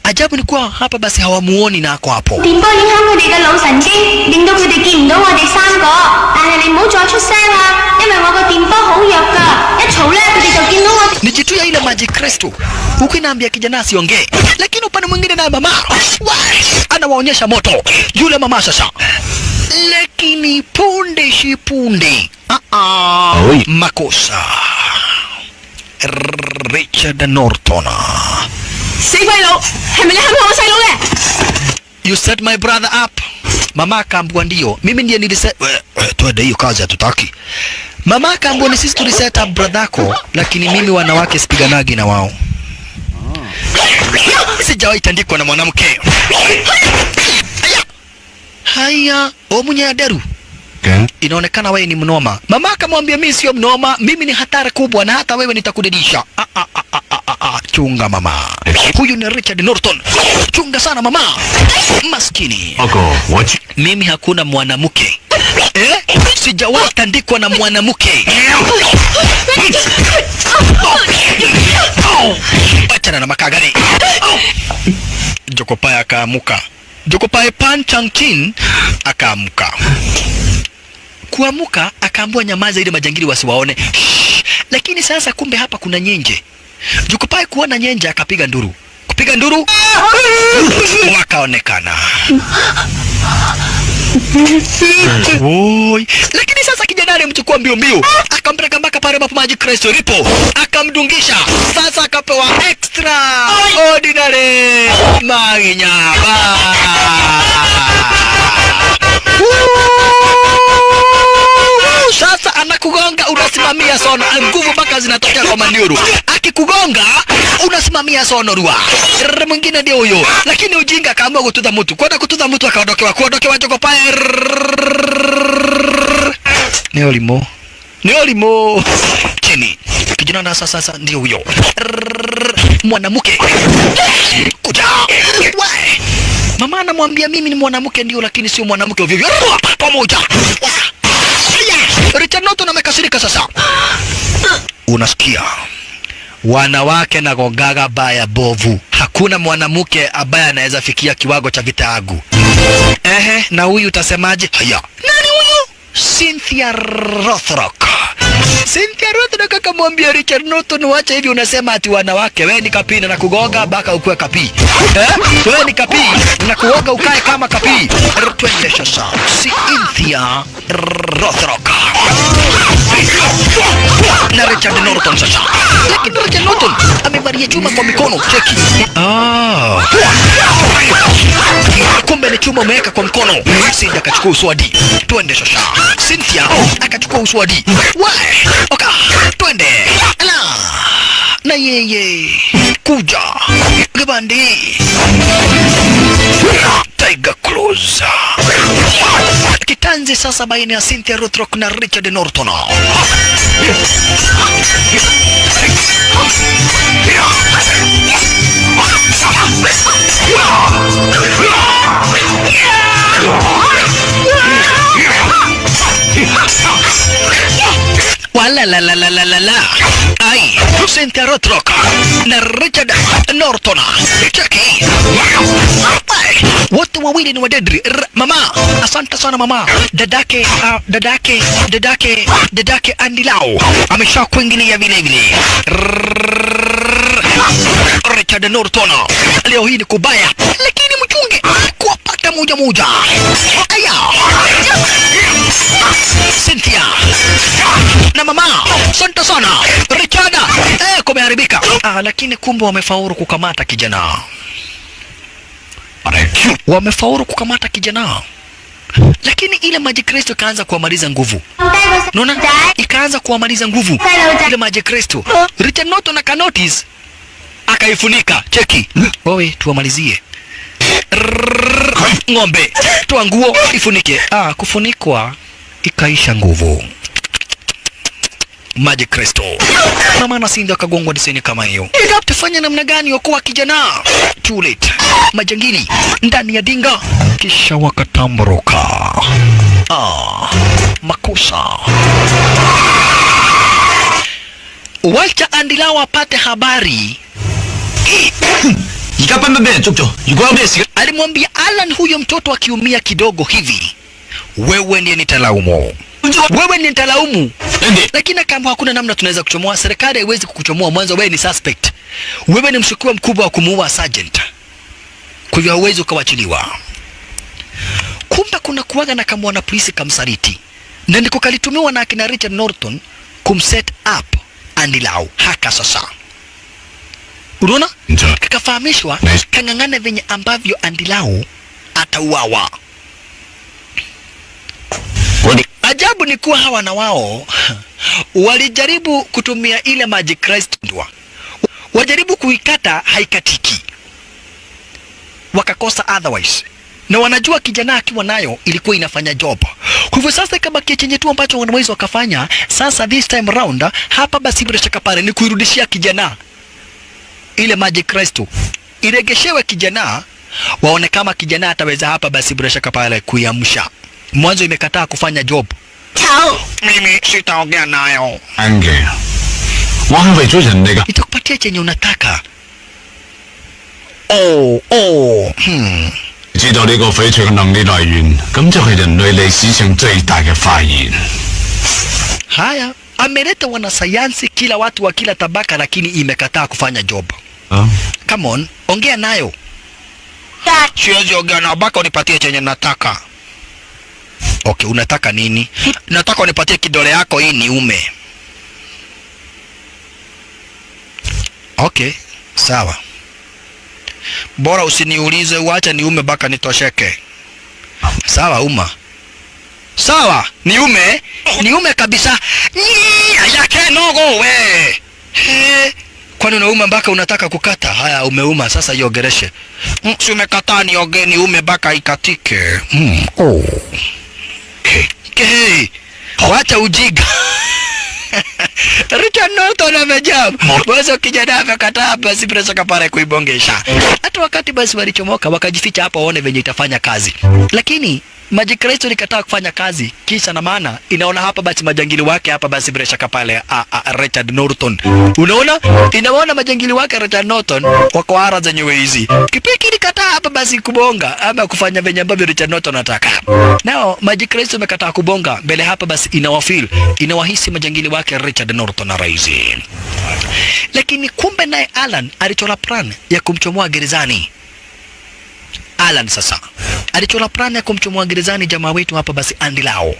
Ajabu ni kuwa hapa basi hawamuoni na ako hapo. 電波影響佢哋嘅腦神經，令到佢哋見唔到我哋三個。但係你唔好再出聲啦，因為我個電波好弱㗎，一嘈咧佢哋就見到我哋。 Ni jitu ya ile Magic Crystal. Huku inaambia kijana asiongee. Lakini upande mwingine naye mama anawaonyesha moto. Yule mama sasa. Lakini punde si punde. Makosa. Richard Norton. 死鬼佬，係咪你陷害我細佬嘅？ You set my brother up. Mama akaambiwa ndio. Mimi ndiye niliset. Twende hiyo kazi hatutaki. Mama akaambiwa ni sisi tuliset up brother yako, lakini mimi wanawake sipiganagi na wao. Sijawahi tandikwa na mwanamke. Haya. Haya, omunye aderu. 嘅。 Inaonekana wewe ni mnoma. Mama akamwambia mimi sio mnoma, mimi ni hatari kubwa na hata wewe nitakudidisha. Ah, ah, ah, ah, ah, ah, chunga mama. Huyu ni Richard Norton. Chunga sana mama. Maskini. 不過我知 Mimi hakuna mwanamke. Eh? Sijawahi tandikwa na mwanamke. Achana na makagani. Jokopai akaamuka. Jokopai Pan Changkin akaamuka. Kuamuka akaambiwa nyamaza ili majangili wasiwaone. Shh. Lakini sasa kumbe hapa kuna nyenje. Jokopai kuona nyenje akapiga nduru. Kupiga nduru wakaonekana. Woi. Lakini sasa kijana alimchukua mbio mbio, akampeleka mpaka pale ambapo maji Kristo ilipo, akamdungisha. Sasa akapewa extra ordinary maginyaba. Sasa anakugonga unasimamia sono, nguvu mpaka zinatokea kwa maniuru. Akikugonga unasimamia sono rua. Mwingine ndio huyo, lakini ujinga akaamua kutudha mtu, kwenda kutudha mtu akaondokewa, kuondokewa Jokopai. Ni olimo, ni olimo chini. Kijana na sasa sasa ndio huyo mwanamke kuja. We. Mama anamwambia mimi ni mwanamke ndio, lakini sio mwanamke ovyo ovyo. Pamoja. Richard Norton amekasirika sasa. Unasikia? Wanawake na gogaga baya bovu. Hakuna mwanamke ambaye anaweza fikia kiwango cha vita yangu. Ehe, na huyu utasemaje? Haya. Nani huyu? Cynthia Rothrock. Cynthia Rothrock akamwambia Richard Norton, wacha hivi unasema ati wanawake, wewe ni kapi na kugonga baka ukue kapi. Eh? Wewe ni kapi na kuoga ukae kama kapi. Twende sasa. Cynthia Rothrock na Richard Norton sasa. Lakini Richard Norton amevalia chuma kwa mikono, cheki. Ah. Kumbe ni chuma umeweka kwa mkono. Cynthia akachukua uswadi. Twende sasa. Cynthia akachukua uswadi. We, oka, twende. Ala. Na yeye kuja. Gibandi. Tiger Close. Kitanzi sasa baina ya Cynthia Rothrock na Richard Norton. Wala la la la la la la. Ai, Cynthia Rothrock na Richard Norton. Cheki. Wote wawili ni wadedri. Mama, asante sana mama. Dadake, dadake, dadake, dadake Andy Lau amesha kuingilia vile vile. Richard Norton leo hii ni kubaya, lakini mchunge kuwapata moja moja. Aya, Cynthia na mama, asante sana Richard. Kumeharibika. Lakini kumbe wamefaulu kukamata kijana. Wamefaulu kukamata kijana. Lakini ile maji Kristo ikaanza kuwamaliza nguvu. Unaona? Ikaanza kuwamaliza nguvu. Ile maji Kristo. Richard Norton aka notice, akaifunika. Cheki. Wewe tuwamalizie. Ng'ombe, toa nguo ifunike. Kufunikwa ikaisha nguvu. Maji Kristo. Mama na Cynthia akagongwa diseni kama hiyo. Tufanye namna gani okoa kijana? Too late. Majangili ndani ya dinga kisha wakatamburuka. Makosa. Wacha Andy Lau apate habari. Alimwambia Alan huyo mtoto akiumia kidogo hivi, wewe ndiye nitalaumu. Wewe ndiye nitalaumu. Lakini kama hakuna namna tunaweza kuchomoa, serikali haiwezi kukuchomoa. Mwanzo wewe ni suspect. Wewe ni mshukiwa mkubwa wa kumuua sergeant. Kwa hivyo hauwezi ukawachiliwa. Kumbe kuna kuwaga na kama wana polisi kamsaliti. Na ndiko kalitumiwa na akina Richard Norton kumset up Andy Lau haka sasa. Unaona? Kakafahamishwa kang'ang'ana venye ambavyo Andy Lau atauawa. Ajabu ni kuwa hawa na wao walijaribu kutumia ile maji Christ ndwa. Wajaribu kuikata haikatiki. Wakakosa otherwise. Na wanajua kijana akiwa nayo ilikuwa inafanya job. Kwa hivyo sasa ikabakia chenye tu ambacho wanaweza wakafanya sasa this time round hapa basi bila shaka pale ni kuirudishia kijana ile Magic Crystal. Iregeshewe kijana, waone kama kijana ataweza hapa basi bila shaka pale kuiamsha. Mwanzo imekataa kufanya job. Mimi sitaongea nayo. Ange. 我係為咗人哋㗎。 Itakupatia chenye unataka. 知道呢個翡翠嘅能力來源，咁就係人類歷史上最大嘅發現。 Haya, ameleta wanasayansi kila watu wa kila tabaka, lakini imekataa kufanya job. Come on, ongea nayo. Siwezi ongea na baka, unipatie chenye nataka. Okay, unataka nini? Nataka unipatie kidole yako hii niume. Okay, sawa. Bora usiniulize, uache niume baka nitosheke. Sawa, uma. Sawa, niume, niume kabisa. Yake nogo we. He, kwani unauma mpaka unataka kukata? Haya, umeuma sasa iogereshe. Si umekataa nioge, niume baka ikatike. Oh. Okay. Wacha ujiga. Richard Norton amejam. Mwanzo kijana amekataa basi presa kapare kuibongesha. Hata wakati basi walichomoka wakajificha hapa waone venye itafanya kazi. Lakini Magic Crystal ikataa kufanya kazi, kisha na maana inaona hapa basi majangili wake hapa basi bila shaka pale Richard Norton. Unaona? Inaona majangili wake Richard Norton wako ara zenyewe hizi. Kipiki likataa hapa basi kubonga ama kufanya venye ambavyo Richard Norton anataka. Nao Magic Crystal imekataa kubonga mbele hapa basi inawafeel, inawahisi majangili wake Richard Norton na raisi. Lakini kumbe naye Alan alichora plan ya kumchomoa gerezani. Alan sasa alichora plan ya kumchomoa gerezani jamaa wetu hapa basi Andy Lau.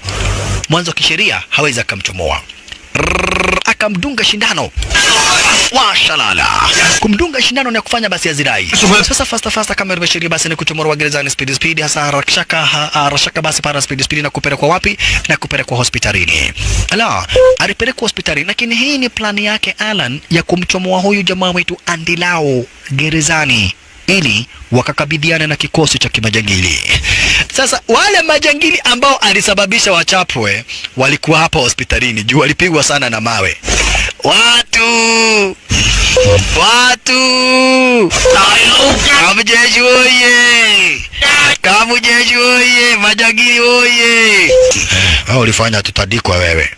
Mwanzo kisheria hawezi akamchomoa. Akamdunga shindano. Washalala. Kumdunga shindano ni kufanya basi azirai. Sasa fasta kama ilivyo sheria basi ni kuchomoa gerezani speed speed, hasa harashaka basi para speed speed na kupelekwa wapi? Na kupelekwa hospitalini. Ala, alipelekwa hospitalini, lakini hii ni plani yake Alan ya kumchomoa huyu jamaa wetu Andy Lau gerezani ili wakakabidhiana na kikosi cha kimajangili. Sasa wale majangili ambao alisababisha wachapwe walikuwa hapa hospitalini juu walipigwa sana na mawe. Watu Kamujeshi oye, Kamujeshi oye, majangili oye. Wao ulifanya tutadikwa wewe.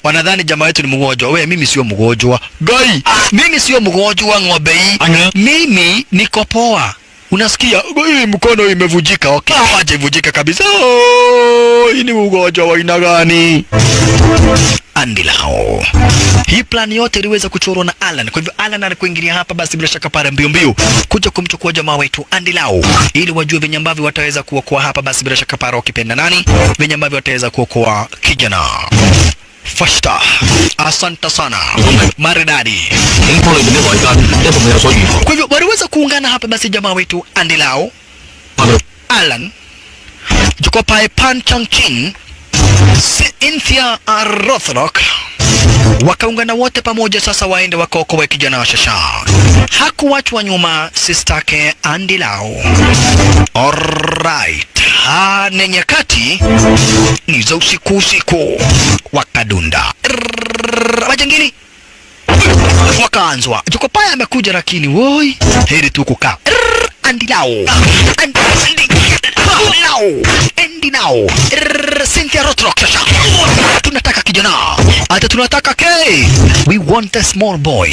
Wanadhani jamaa wetu ni mgonjwa. We, mimi sio mgonjwa. Gai, mimi sio mgonjwa ng'ombe hii. Mimi niko poa. Unasikia? Hii mkono imevujika. Okay, aje ivujike kabisa. Oh, hii ni ugonjwa wa aina gani? Andy Lau. Hii plan yote iliweza kuchorwa na Alan. Kwa hivyo Alan alikuingilia hapa basi bila shaka pale mbio mbio kuja kumchukua jamaa wetu Andy Lau ili wajue venye ambavyo wataweza kuokoa hapa basi bila shaka pale wakipenda nani, venye ambavyo wataweza kuokoa kijana. Fasta. Asante sana. Maridadi. Kwa hivyo waliweza kuungana hapa basi jamaa wetu Andy Lau, Alan, Jokopai Pan Chang Chin, Cynthia Rothrock, wakaungana wote pamoja sasa waende wakaokoe kijana wa Shasha. Hakuwachwa nyuma sistake Andy Lau. Alright. Ne nyakati ni za usiku usiku wakadunda. Majangili wakaanzwa. Jokopaya amekuja lakini woi, heri tu kukaa. Andy Lau. Andy Lau. Andy Lau. Cynthia Rothrock Shasha. Tunataka kijana. Ata tunataka K. We want a small boy.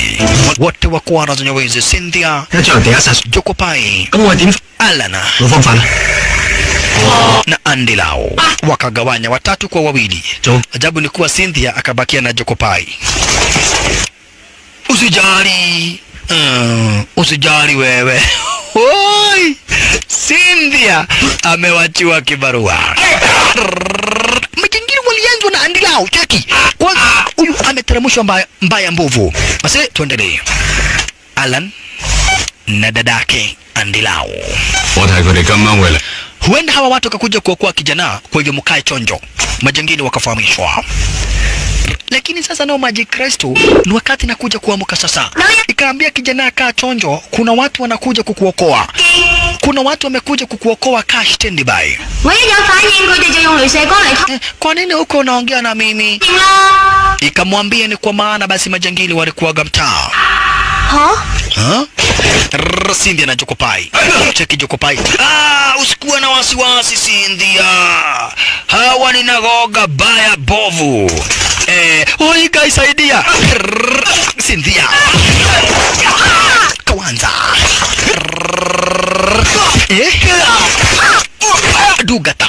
Wote wako na zenye Cynthia, Jokopai, Alana na Andy Lau. Wakagawanya watatu kwa wawili. Ajabu ni kuwa Cynthia akabakia na Jokopai. Usijali. Usijali wewe. Oi, Cynthia amewachiwa kibarua. Majangili walianzwa na Andy Lau. Cheki. Kwanza huyu ameteremshwa mbaya mbovu. Basi tuendelee. Alan na dadake Andy Lau. Huenda hawa watu wakakuja kuokoa kijana, kwa hivyo mkae chonjo. Majangili wakafahamishwa. Lakini sasa nao Magic Crystal ni wakati nakuja kuamka sasa. Ikaambia kijana kaa chonjo, kuna watu wanakuja kukuokoa. Kuna watu wamekuja kukuokoa cash standby. 我一有反應，佢哋就用雷射光嚟 Eh, kwa nini huko unaongea na mimi? 通啦。 Ikamwambia ni kwa maana basi majangili walikuwaga mtaa. 吓？ Ha? Rrrr, Cynthia na Jokopai. Cheki Jokopai. Ah, usikuwe na wasiwasi Cynthia. Hawa ni nagoga baya bovu. Eh, oi guys saidia. Rrrr, Cynthia. Kawanza. Rrrr, eh? Dugata.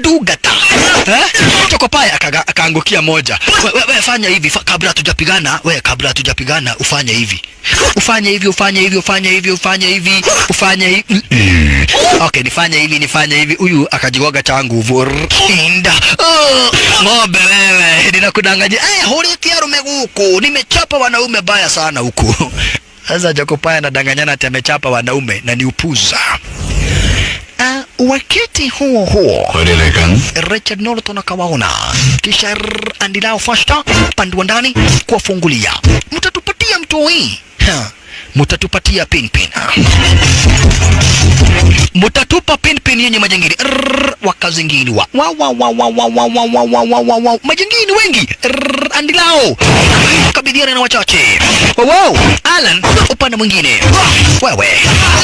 Dugata. Eh? Chokopai akaangukia moja. We fanya hivi kabla hatujapigana, we kabla hatujapigana ufanye hivi. Ufanye hivi, ufanye hivi, ufanye hivi, ufanye hivi, ufanye hivi. Okay, nifanye hivi, nifanye hivi. Huyu akajiwaga cha nguvu. Inda. Oh, ng'ombe wewe, ninakudanganya. Eh, huritia rume huku. Nimechapa wanaume baya sana huku. Sasa Jokopai anadanganyana ati amechapa wanaume na ni upuza. Wakati huo huo 佢哋嚟緊。 Richard Norton akawaona, kisha Andilao Foster pandua ndani kuwafungulia, mtatupatia mtoi, mtatupatia pinpin, mtatupa pinpin yenye majangili. Wakazingiliwa wa wa wa wa wa wa wa wa wa wa wa wa majangili wengi. Andilao kabidhiana na wachache. Wow, Alan upande mwingine, wewe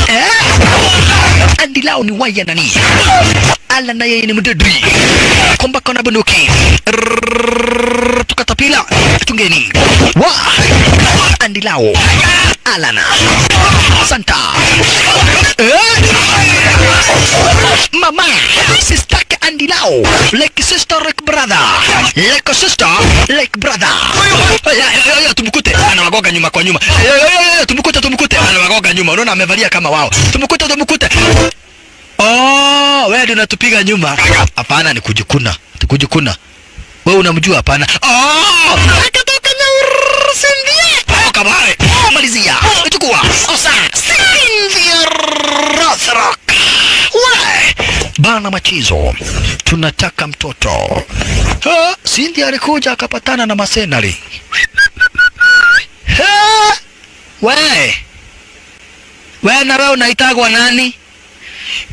eh? Andilao ni waya nani? Alan na yeye ni mdedri komba kona bunduki tukatapila tungeni wa Andilao Alana Santa eh? Mama sister ke Andilao like sister like brother like sister like brother. Ya, tumkute anawagoga nyuma kwa nyuma. Ya, tumkute tumkute anawagoga nyuma. Unaona amevalia kama wao. Tumkute tumkute. Oh, wewe ndio unatupiga nyuma. Hapana, ni kujikuna. Kujikuna. Wewe unamjua? Hapana. Oh, akatoka na Cynthia. Kabare. Malizia. Chukua. Osa. Cynthia Rothrock. Wewe. Bana machizo. Tunataka mtoto. Ha, Cynthia alikuja akapatana na masenari. Ha! Wewe. Wewe na wewe unaitagwa nani?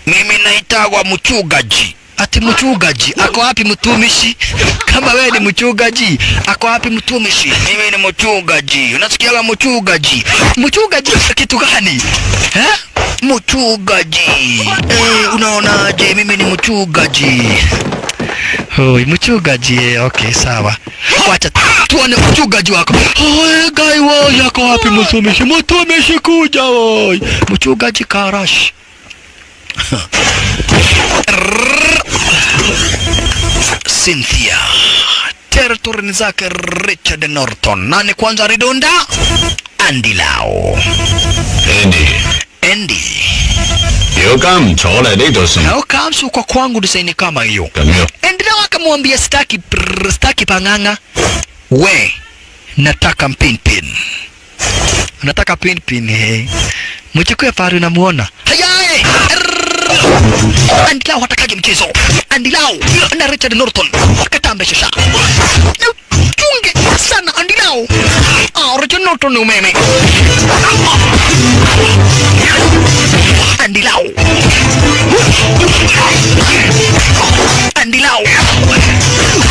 Mimi naitagwa mchungaji. Ati mchungaji, ako wapi mtumishi? Kama wewe ni mchungaji, ako wapi mtumishi? Mimi ni mchungaji. Unasikia mchungaji? Mchungaji kitu gani? Eh? Mchungaji. Eh, unaonaje mimi ni mchungaji? Hoi, mchungaji. Okay, sawa. Wacha tuone mchungaji wako. Hoi, gai woi, ako wapi mtumishi? Mtumishi kuja woi. Mchungaji karash. Cynthia territory zake Richard Norton. Nani kwanza ridonda? Andilao. Andy. Andy. 如果唔坐嚟呢度食， How comes uko kwangu design kama hiyo? 咁樣 Andilao akamwambia sitaki sitaki panganga. We nataka mpinpin. Nataka pinpin eh. Mchukue pari unamuona. Hayae! Andilao hatakaje mchezo. Andilao na Richard Norton katambe shasha. Chunge sana Andilao. Ah, Richard Norton ni umeme. Andilao. Andilao.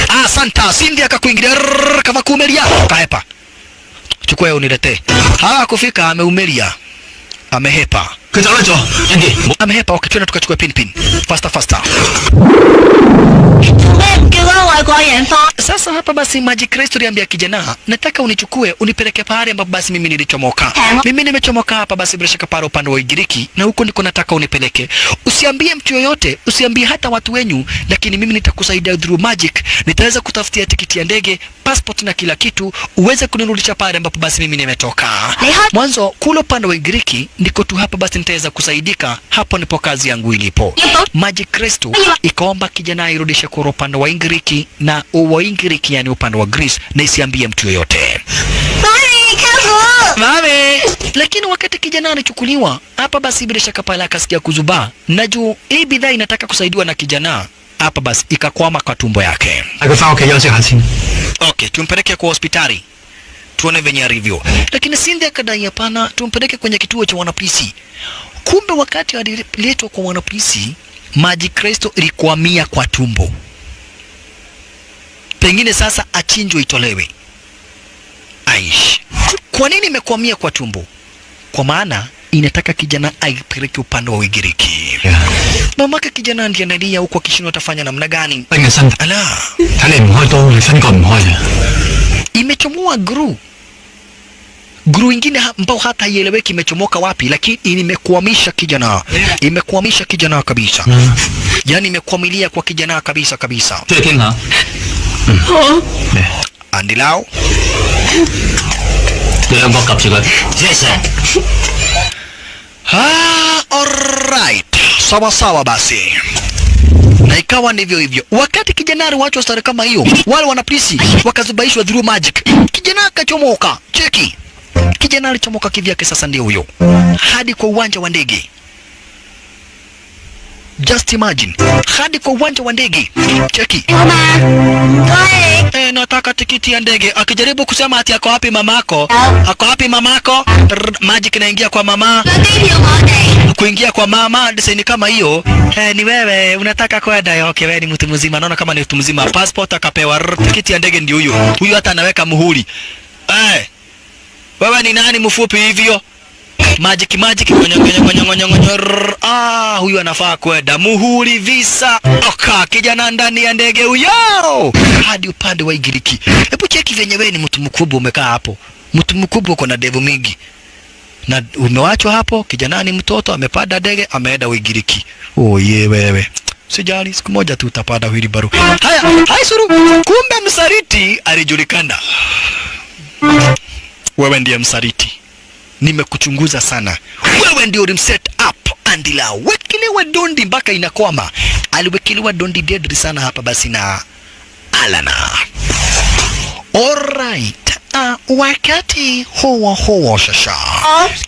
Ah, Santa Cindy akakuingilia kama kuumelia. Kaepa. Chukua uniletee. Hawakufika ameumelia. Amehepa. 佢走甩咗，Andy。 Amehepa. Okay, twende tukachukue pinpin. Faster faster. 咩唔叫嗰個外國人放？ Sasa hapa basi Magic Christ aliambia kijana, nataka unichukue unipeleke pahali ambapo basi mimi nilichomoka. Mimi nimechomoka hapa basi bila shaka pale upande wa Ugiriki, na huko ndiko nataka unipeleke. Usiambie mtu yoyote, usiambie hata watu wenyu, lakini mimi nitakusaidia through magic. Nitaweza kutafutia tikiti ya ndege, passport na kila kitu, uweze kunirudisha pale ambapo basi mimi nimetoka. Mwanzo kule upande wa Ugiriki ndiko tu hapa basi nitaweza kusaidika, hapo ndipo kazi yangu ilipo. Magic Christ ikaomba kijana airudishe kwa upande wa Ugiriki na wa Ugiriki, yani upande wa Greece, na isiambie mtu yoyote. Mami, careful. Mami. Lakini wakati kijana alichukuliwa hapa basi bila shaka pale akasikia kuzubaa, na juu hii bidhaa inataka kusaidiwa na kijana hapa basi ikakwama kwa tumbo yake. 帶佢翻屋企休息下先。 Okay, tumpeleke kwa hospitali tuone venye alivyo. Lakini Cynthia akadai hapana, tumpeleke kwenye kituo cha wanapolisi. Kumbe wakati aliletwa kwa wanapolisi, maji Kristo ilikwamia kwa tumbo. Pengine sasa achinjwe itolewe. Aish. Kwa nini imekwamia kwa tumbo? Kwa maana inataka kijana aipeleke upande wa Ugiriki. Mamake kijana ndiye analia huko akishindwa atafanya namna gani? Ala. Imechomoa gru. Gru ingine ambao hata haieleweki imechomoka wapi, lakini imekwamisha kijana. Imekwamisha kijana kabisa. Yaani imekwamilia kwa kijana kabisa kabisa. Andilao. Ah, alright. Sawa sawa basi. Na ikawa ndivyo hivyo. Wakati kijana aliwachwa stare kama hiyo, wale wanapolisi wakazubaishwa through magic. Kijana akachomoka. Cheki. Kijana alichomoka kivyake sasa ndio huyo. Hadi kwa uwanja wa ndege. Just imagine. Hadi kwa uwanja wa ndege. Cheki. Nataka tikiti ya ndege. Akijaribu kusema ati ako wapi mamako? Ako wapi mamako? Magic inaingia kwa mama. Kuingia kwa mama design kama hiyo. Ni wewe unataka kwenda. Okay, wewe ni mtu mzima. Naona kama ni mtu mzima. Passport akapewa. Tikiti ya ndege ndio huyo. Huyu hata anaweka muhuri. Wewe ni nani mfupi hivyo? Magic magic ngonyo ngonyo ngonyo ngonyo. Ah, huyu anafaa kwenda muhuri visa. Oka kijana ndani ya ndege huyo hadi upande wa Ugiriki. Hebu cheki venye wewe ni mtu mkubwa umekaa hapo. Mtu mkubwa uko na devu mingi. Na umewachwa hapo, kijana ni mtoto amepanda ndege ameenda Ugiriki. Oh ye wewe. Sijali, siku moja tu utapanda wheelbarrow. Haya, hai suru. Kumbe msaliti alijulikana. Wewe ndiye msaliti. Nimekuchunguza sana. Wewe ndio ulimset up Andilao. Wekelewa dondi mpaka inakwama. Aliwekelewa dondi deadly sana hapa basi na Alana. Alright. Wakati huo huo sasa.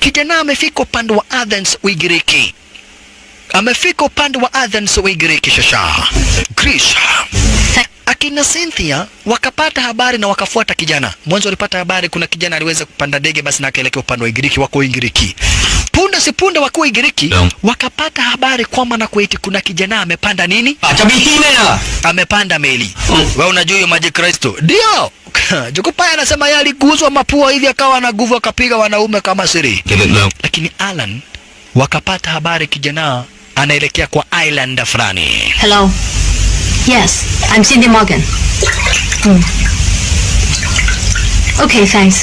Kijana amefika upande wa Athens Ugiriki. Amefika upande wa Athens Ugiriki sasa. Greece. Akina Cynthia wakapata habari na wakafuata kijana. Mwanzo walipata habari kuna kijana aliweza kupanda ndege basi na akaelekea upande wa Ugiriki, wako Ugiriki. Punde si punde wako Ugiriki, wakapata habari kwamba na kweti kuna kijana amepanda nini? Amepanda meli. Wewe unajua hiyo maji Kristo? Ndio. Jokopaya anasema yeye aliguzwa mapua hivi akawa na nguvu akapiga wanaume kama siri. Lakini Alan wakapata habari kijana anaelekea kwa island fulani. Hello. Yes, I'm Cindy Morgan. Okay, thanks.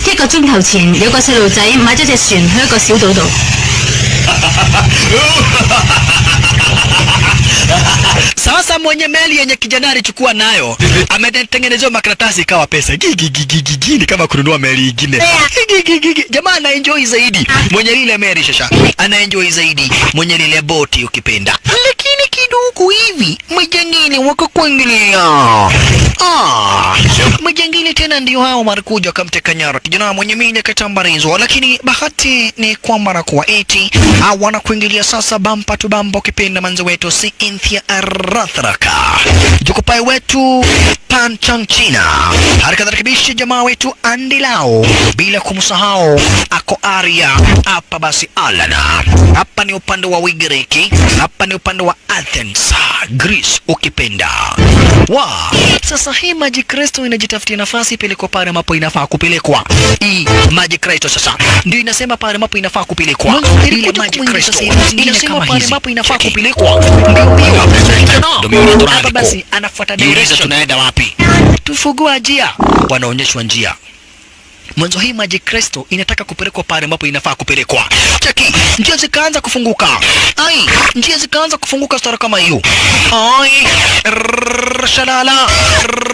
一個鐘頭前有個細路仔買咗隻船去一個小島度。 Sasa mwenye meli yenye kijana alichukua nayo ametengenezewa makaratasi ikawa pesa. Gigi ni kama kununua meli nyingine. Gigi jamaa ana enjoy zaidi mwenye lile meli shasha. Ana enjoy zaidi mwenye lile boti ukipenda. Lakini kidogo hivi mjengine wakakuingilia. Mjengine tena ndio hao walikuja wakamteka nyara kijana mwenye meli akatambarizwa, lakini bahati ni kwamba na kuwa eti wanakuingilia sasa bampa tu bampa ukipenda manzi wetu Cynthia Rathraka. Jokopai wetu Pan Chang China. Halikadhalika bishi jamaa wetu Andilao, bila kumsahau ako Aria hapa basi Alana. Hapa ni upande wa Ugiriki, hapa ni upande wa Athens, Greece ukipenda. Wa, sasa hii maji Kristo inajitafutia nafasi pelekwa pale ambapo inafaa kupelekwa. Hii maji Kristo sasa ndio inasema pale ambapo inafaa kupelekwa. Ile maji Kristo inasema pale ambapo inafaa kupelekwa. Ndio hapa basi anafuata direction. Tunaenda wapi? Tufugua njia. Wanaonyeshwa njia. Mwanzo hii maji Kristo inataka kupelekwa pale ambapo inafaa kupelekwa. Cheki, njia zikaanza kufunguka. Ai, njia zikaanza kufunguka stara kama hiyo. Ai, shalala.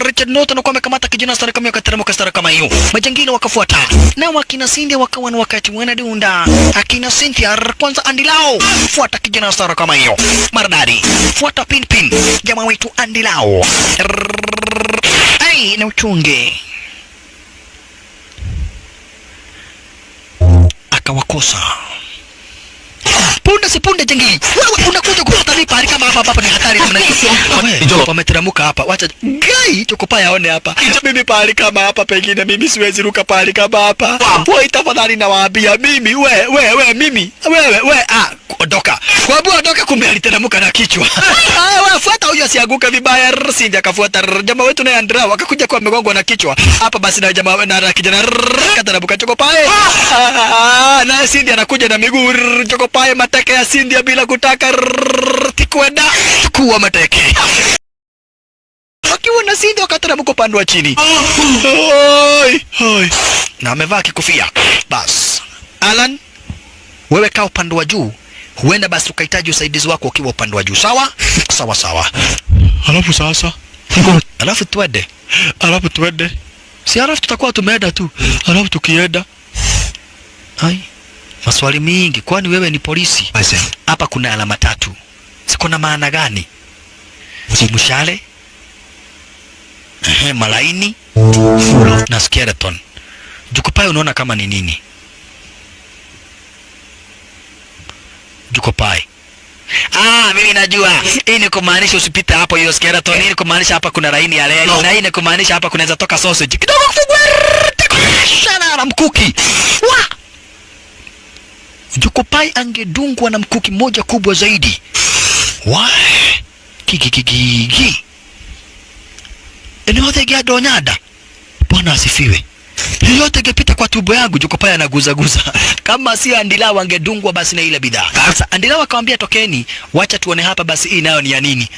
Richard Norton alikuwa amekamata kijana stara kama hiyo, akateremka stara kama hiyo. Majangili wakafuata. Na wakina Cynthia wakawa na wakati wanadunda. Akina Cynthia kwanza Andilao. Fuata kijana stara kama hiyo. Maridadi. Fuata pin pin. Jamaa wetu Andilao. Ai, na uchunge. Akawakosa. Punde si punde jengili. Wewe unakuja kufuata mimi pahali kama hapa hapa ni hatari namna hiyo. Wameteremka hapa. Wacha gai Chokopai aone hapa. Mimi pahali kama hapa pengine mimi siwezi ruka pahali kama hapa. Wewe tafadhali nawaambia mimi we mimi. Wewe ondoka. Kwa sababu ondoka, kumbe aliteremka na kichwa. Haya wewe fuata huyo asianguke vibaya. Sinja akafuata jamaa wetu naye Andrea akakuja kwa mgongo na kichwa. Hapa basi na jamaa na kijana katarabuka Chokopai. Na Cindy anakuja na miguu Chokopai, mateke ya Cindy bila kutaka tikwenda chukua mateke. Wakiwa na Cindy wakatarabuka upande wa chini. Hoi hoi. Na amevaa kikofia. Bas. Alan, wewe kaa upande wa juu. Huenda basi ukahitaji usaidizi wako ukiwa upande wa juu. Sawa? Sawa sawa. Alafu sasa. Alafu twende. Alafu twende. Si alafu tutakuwa tumeenda tu. Alafu tukienda. Ai. Maswali mingi. Kwani wewe ni polisi? Hapa kuna alama tatu. Siko na maana gani? Mshale, malaini na skeleton. Jukupai unaona kama ni nini? Jukupai. Mimi najua. Hii ni kumaanisha usipite hapo hiyo skeleton. Hii ni kumaanisha hapa kuna laini ya reli. Na hii ni kumaanisha hapa kunaweza toka sausage. Kidogo kufungwa. Shana mkuki. Wa! Jukupai angedungwa na mkuki moja kubwa zaidi. Why? Kiki. Eneo thege adonyada. Bwana asifiwe. Yote ingepita kwa tumbo yangu. Jukupai anaguza guza. Kama si Andila wangedungwa basi na ile bidhaa. Sasa Andila akamwambia tokeni, wacha tuone hapa basi hii nayo ni ya nini.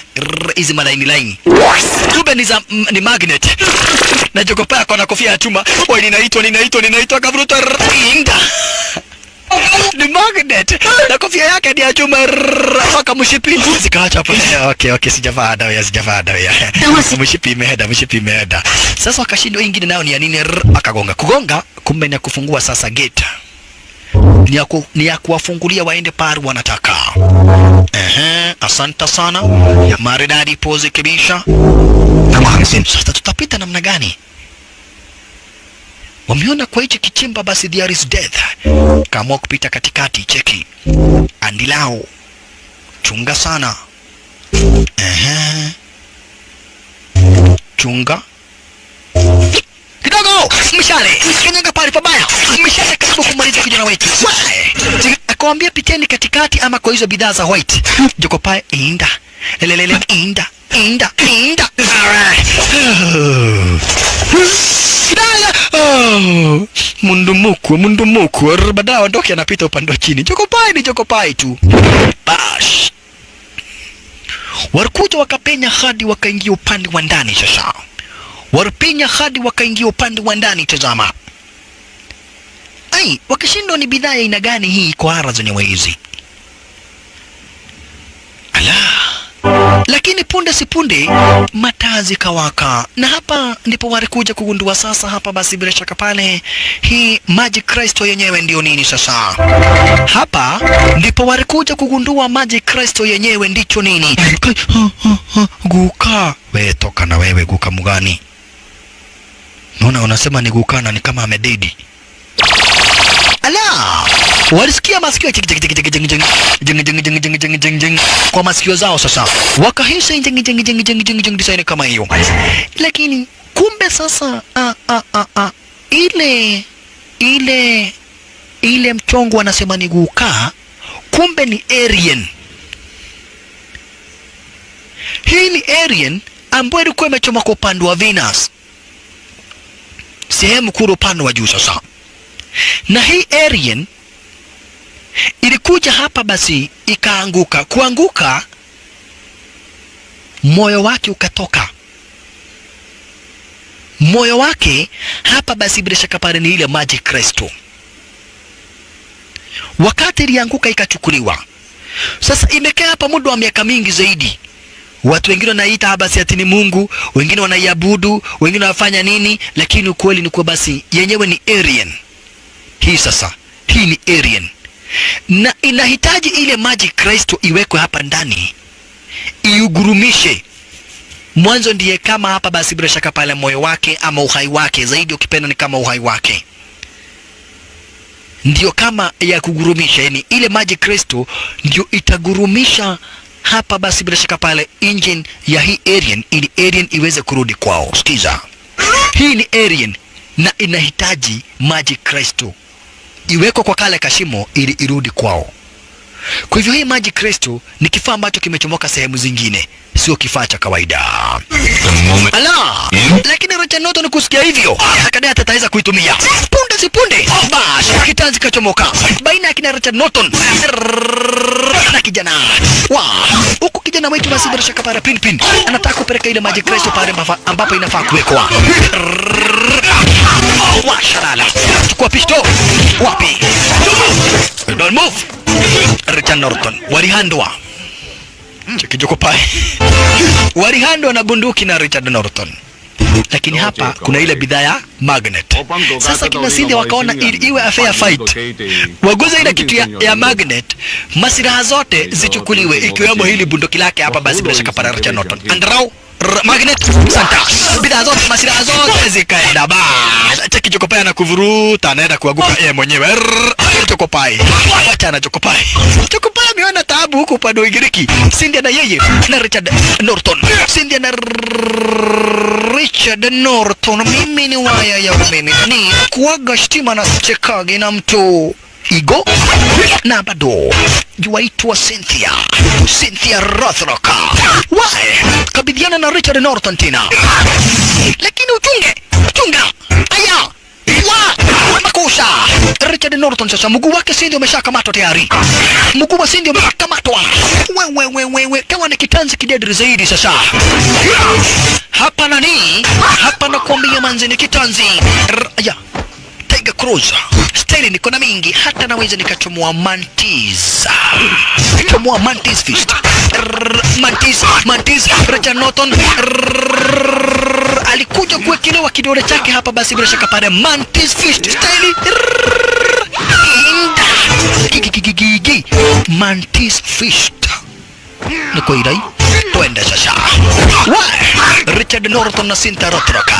Hizi malaini laini. Kumbe ni za ni magnet. Na Jukupai akona kofia ya chuma. Oi ninaitwa kavuruta inda. Ni magnet. Na kofia yake ni ya chuma. Paka mshipi. Zikaacha hapo. Okay, sijavaa dawa ya. Mshipi imeenda. Sasa wakashindwa ingine nayo ni ya nini? Akagonga. Kugonga kumbe ni kufungua sasa gate. Ni ya kuwafungulia waende pari wanataka. Asante sana. Maridadi pose kibisha. Sasa tutapita namna gani? Wameona kwa hichi kichimba basi there is death. Kaamua kupita katikati, cheki. Andilao. Chunga sana. Chunga. Kidogo! Mshale! Kanyaga pale pabaya. Mshale karibu kumaliza kijana wetu. Akamwambia piteni katikati ama kwa hizo bidhaa za white. Jokopai inda. Lelelele inda. Inda. Inda. Alright. Oh, mundumuku. Baadaye ondoke anapita upande wa chini. Jokopai ni Jokopai tu. Bash. Walikuja wakapenya hadi wakaingia upande wa ndani sasa. Walipenya hadi wakaingia upande wa ndani, tazama. Ai, wakishindwa ni bidhaa ya aina gani hii kwa ara zenyewe hizi. Ala. Lakini punde si punde mataa zikawaka, na hapa ndipo walikuja kugundua sasa hapa basi bila shaka pale hii Magic Crystal yenyewe ndio nini sasa. Hapa ndipo walikuja kugundua Magic Crystal yenyewe ndicho nini. Guka wewe, toka na wewe guka mgani? Naona unasema ni guka na ni kama amededi. Ala! Walisikia masikio jing jing jing jing jing jing jing jing jing jing jing jing kwa masikio zao sasa. Wakahisi jing jing jing jing jing jing design kama hiyo. Lakini kumbe sasa ile mchongo wanasema ni guka, kumbe ni alien. Hii ni alien ambayo ilikuwa imechoma kwa upande wa Venus. Sehemu kule upande wa juu sasa. Na hii alien ilikuja hapa basi ikaanguka. Kuanguka moyo wake ukatoka. Moyo wake hapa basi bila shaka pale ni ile Magic Crystal. Wakati ilianguka ikachukuliwa. Sasa imekaa hapa muda wa miaka mingi zaidi. Watu wengine wanaita basi ati ni Mungu, wengine wanaiabudu, wengine wanafanya nini, lakini ukweli ni kuwa basi yenyewe ni alien. Hii sasa, hii ni alien. Na inahitaji ile Magic Crystal iwekwe hapa ndani, iugurumishe. Mwanzo ndiye kama hapa basi bila shaka pale moyo wake ama uhai wake, zaidi ukipenda ni kama uhai wake. ndio kama ya kugurumisha, yani ile magic crystal ndio itagurumisha hapa basi bila shaka pale engine ya hii alien ili alien iweze kurudi kwao. Sikiza, hii ni alien na inahitaji magic crystal iwekwe kwa kale kashimo ili irudi kwao. Kwa hivyo hii magic crystal ni kifaa ambacho kimechomoka sehemu zingine, sio kifaa cha kawaida. Ala, lakini Richard Norton kusikia hivyo akadai ataweza kuitumia. Punde si punde, bash, kitanzi kachomoka baina ya kina Richard Norton na kijana wa huku. Kijana wetu basi bila shaka pale Pinpin anataka kupeleka ile magic crystal pale ambapo inafaa kuwekwa. Wa shalala, chukua pisto wapi? Don't move. Richard Norton walihandwa Chikijokopai walihandwa na bunduki na Richard Norton, lakini hapa kuna ile bidhaa ya magnet. Sasa kina Cindy wakaona ili iwe a fair fight, waguze ile kitu ya magnet, masilaha zote zichukuliwe, ikiwemo hili bunduki lake hapa. Basi bila shaka para Richard Norton andrau magnet santa, bidhaa zote masilaha zote zikaenda. Bas cheki Chokopai anakuvuruta, anaenda kuanguka yeye mwenyewe. Chokopai, acha Chokopai. Chokopai ameona taabu huku upande wa Ugiriki. Cindy na yeye na Richard Norton, Cindy na Richard Norton. Mimi ni waya ya umeme ni kuaga stima na chekage na mtu Igo na bado juaitwa Cynthia, Cynthia Rothrock. Why kabidhiana na Richard Norton tena, lakini uchunge chunga aya wa makosa. Richard Norton sasa mguu wake Cindy umeshakamatwa tayari, mguu wa Cindy umekamatwa. Wewe kawa ni kitanzi kidedri zaidi sasa hapa nani hapa nakwambia manzi ni kitanzi aya Tiger Cruz style niko na mingi, hata naweza nikachomoa mantis, chomoa mantis fist, mantis, mantis. Richard Norton alikuja kuwekelewa kidole chake hapa, basi bila shaka pale mantis fist style gigi mantis fist niko ilai. Twende sasa. Richard Norton na Cynthia Rothrock.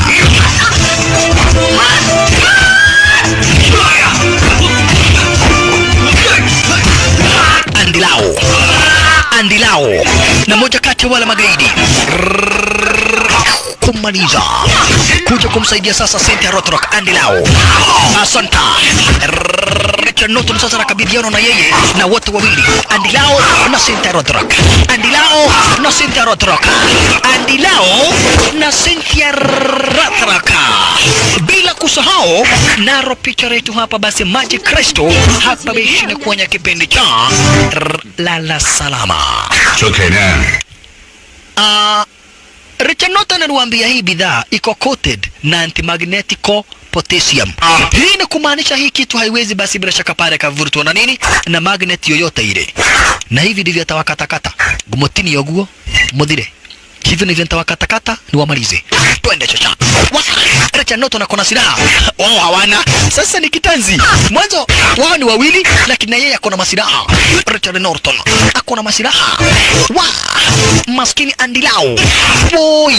Andilao, Andilao na moja kati ya wale magaidi kumaliza kuja kumsaidia sasa Cynthia Rothrock. Andilao, asanta. Richard Norton sasa anakabidhiana na yeye na wote wawili, Andilao na Cynthia Rothrock, Andilao na Cynthia Rothrock, Andilao na Cynthia Rothrock, bila kusahau naro picha yetu hapa basi Magic Crystal hapa bishini kwenye kipindi cha Lala Salama. Richard Norton aliwaambia hii bidhaa iko coated na antimagnetico potassium. Hii ni kumaanisha hii kitu haiwezi basi bila shaka pale kavurutwa na nini na magnet yoyote ile. Na hivi ndivyo atawakatakata. Gumotini yoguo mudhire. Hivyo ndivyo nitawakatakata niwamalize. Twende chacha. Richard Norton akona silaha. Wao hawana. Sasa ni kitanzi. Mwanzo wao ni wawili lakini na yeye akona masilaha. Richard Norton akona masilaha. Wa maskini Andilao. Boy.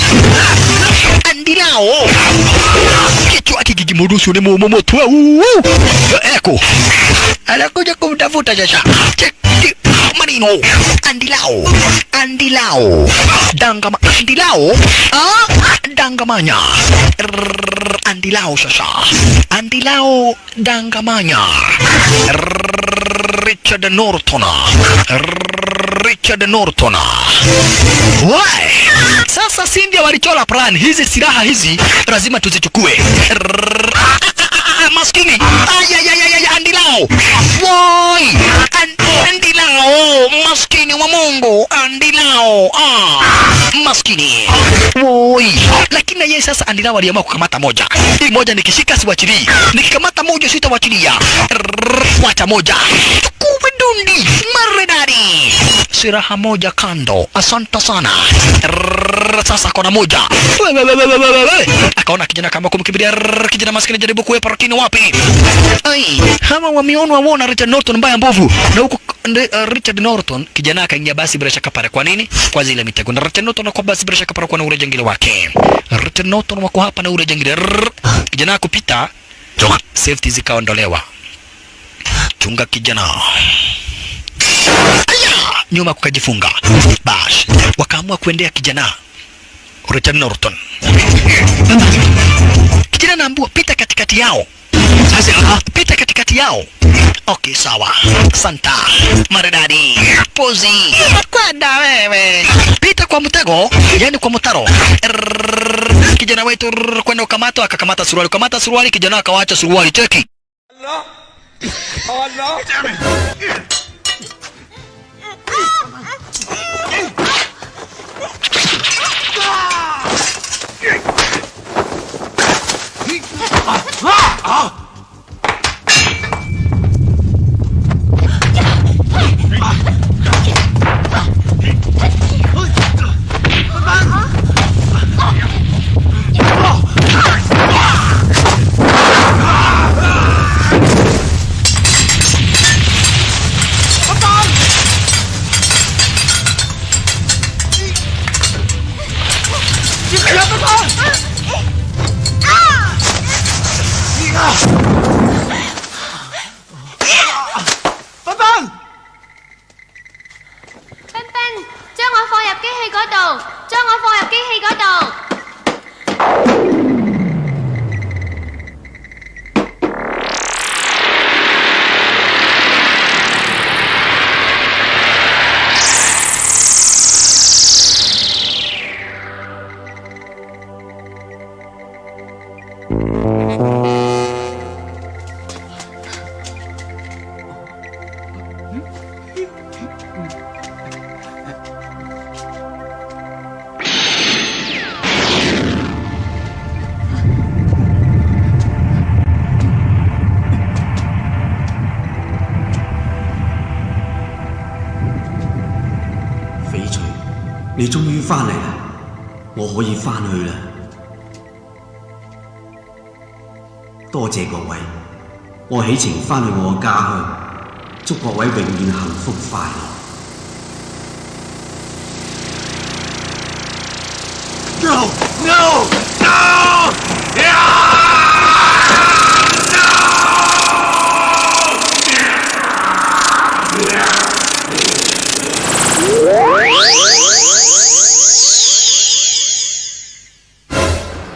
Andilao. Kichwa kikimurusu ni mumoto. Eko. Anakuja kumtafuta chacha. Cheki manino. Andilao. Andilao. Dangama Andilao. Dangamanya. Andilao sasa. Andilao dangamanya. Richard Norton. Richard Norton. Why? Sasa Cindy walichola plan, hizi silaha hizi lazima tuzichukue. Maskini. Ay, Andilao. Woi. Andilao, maskini wa Mungu. Andilao. Maskini. Woi. Lakini yeye sasa Andilao aliamua kukamata moja. Hii moja nikishika siwachilii. Nikikamata moja sitawachilia. Wacha moja. Chukue dundi maridadi. Silaha moja kando. Asante sana. Sasa kona moja. Akaona kijana kama kumkimbilia. Kijana maskini jaribu kuepa lakini wapi? Ai, hawa wameonwa wona Richard Norton mbaya mbovu. Na huko Richard Norton kijana akaingia basi bila shaka pale. Kwa nini? Kwa zile mitego. Na Richard Norton kwa basi bila shaka pale kwa na ule jangili wake. Richard Norton wako hapa na ule jangili. Kijana kupita, safety zikaondolewa. Chunga kijana. Aya! Nyuma kukajifunga. Bash. Wakaamua kuendea kijana Richard Norton. Kijana naambua pita katikati yao. Sasa pita katikati yao. Okay, sawa. Santa. Maridadi. Pozi. Kwenda wewe. Pita kwa mtego, yani kwa mtaro. Kijana wetu kwenda ukamata, akakamata suruali, kamata suruali, kijana akawacha suruali cheki. Allah. Allah. 彬彬，將我放入機器嗰度，將我放入機器嗰度。翡翠，你終於翻嚟啦，我可以翻去啦。多謝各位，我起程翻去我嘅家鄉，祝各位永遠幸福快樂。 No! No! No!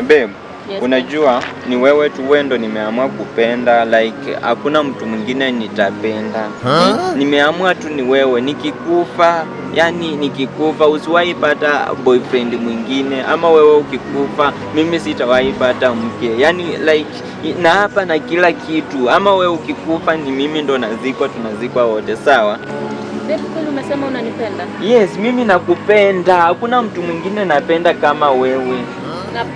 Babe, Yes. unajua ni wewe tu, wewe ndo nimeamua kupenda, like hakuna mtu mwingine nitapenda. Nimeamua tu ni wewe. Nikikufa, yani nikikufa usiwahi pata boyfriend mwingine, ama wewe ukikufa mimi sitawahi pata mke, yani like na hapa na kila kitu, ama wewe ukikufa ni mimi ndo nazikwa, tunazikwa wote, sawa? Babe, kweli umesema unanipenda? Yes, mimi nakupenda, hakuna mtu mwingine napenda kama wewe.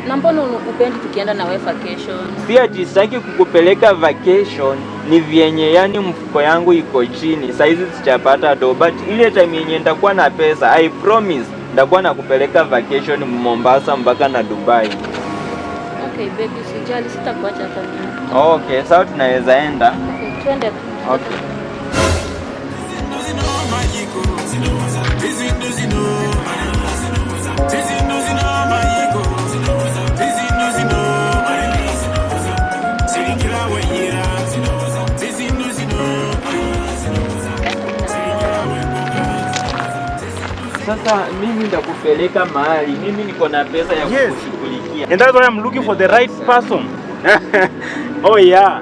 Na mbona upendi tukienda na wewe vacation? Si ati sitaki kukupeleka vacation, ni vyenye yani mfuko yangu iko chini saizi, sijapata do, but ile time yenye nitakuwa na pesa, I promise nitakuwa nakupeleka vacation Mombasa mpaka na Dubai. Okay baby, usijali, sitakuacha hata mimi. Okay, sawa, tunaweza enda. Okay, twende tu. Okay. Sasa mimi nitakupeleka mahali, mimi niko na pesa ya Yes. kukushughulikia. And that's why I'm looking for the right person. Oh yeah.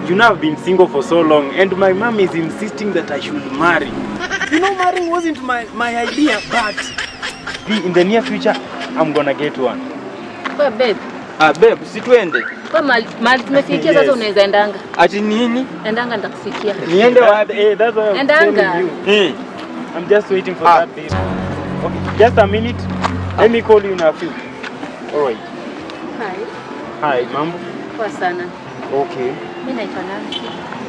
You know, I've been single for so long and my mom is insisting that I should marry. You know, marrying wasn't my idea, but in the near future, I'm gonna get one. Kwa babe, Ah, babe, si twende. kwa mali tumefikia sasa Yes. unaweza endanga. Ati nini? Endanga nitakufikia. Niende wapi? Hey, that's why I'm Endanga. telling you. Hmm. I'm just waiting for that day. Okay, just a minute. Let me call you in a few. All right. Hi. Hi, mambo. Poa sana. Okay. Mimi naitwa Nancy.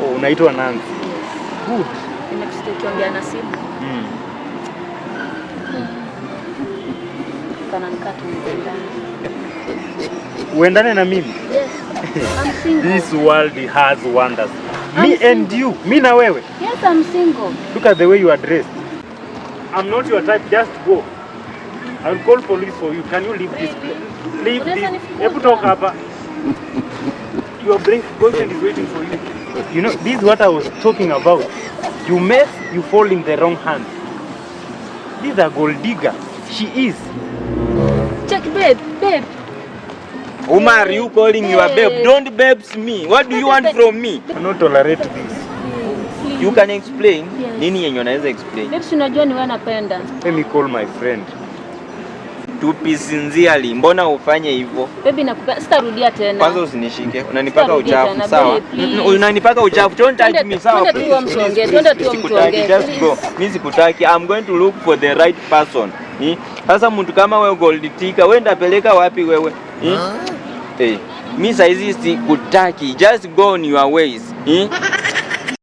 Oh, unaitwa Nancy. Yes. Good. Nimekusikia ukiongea na simu. Mm. Kana nikaa tumependana. Uendane na mimi. Yes. I'm single. This world has wonders. Me I'm and you, mi na wewe. Yes, I'm single. Look at the way you are dressed. I'm not your type, just go. I'll call police for you. Can you leave this place? Leave Unaweza this. nifukuza. Hebu toka hapa. Your boyfriend is waiting for you. You know, this is what I was talking about. You mess, you fall in the wrong hands. This is a gold digger. She is. Check babe, babe. Umar, you calling your babe. Don't babes me. What do you want from me? I not tolerate this. Please. You can explain. Yes. Nini yenye unaweza explain? Babe, si unajua ni wewe napenda. Let me call my friend. To be sincerely, mbona ufanye hivyo? Baby, nakupenda. Sitarudia tena. Kwanza usinishike, unanipaka Sitarudia uchafu, tena, sawa? babe, please. Unanipaka uchafu. Don't touch Twende- me, sawa? twende tu Please, mtuongee, please, twende please. tu Sikutaki, mtuongee, just go. Mimi sikutaki. I'm going to look for the right person. Eh? Sasa mtu kama wewe gold digger, wewe ndapeleka wapi wewe? Eh? Eh. Mi saizi sikutaki. Just go on your ways. Eh?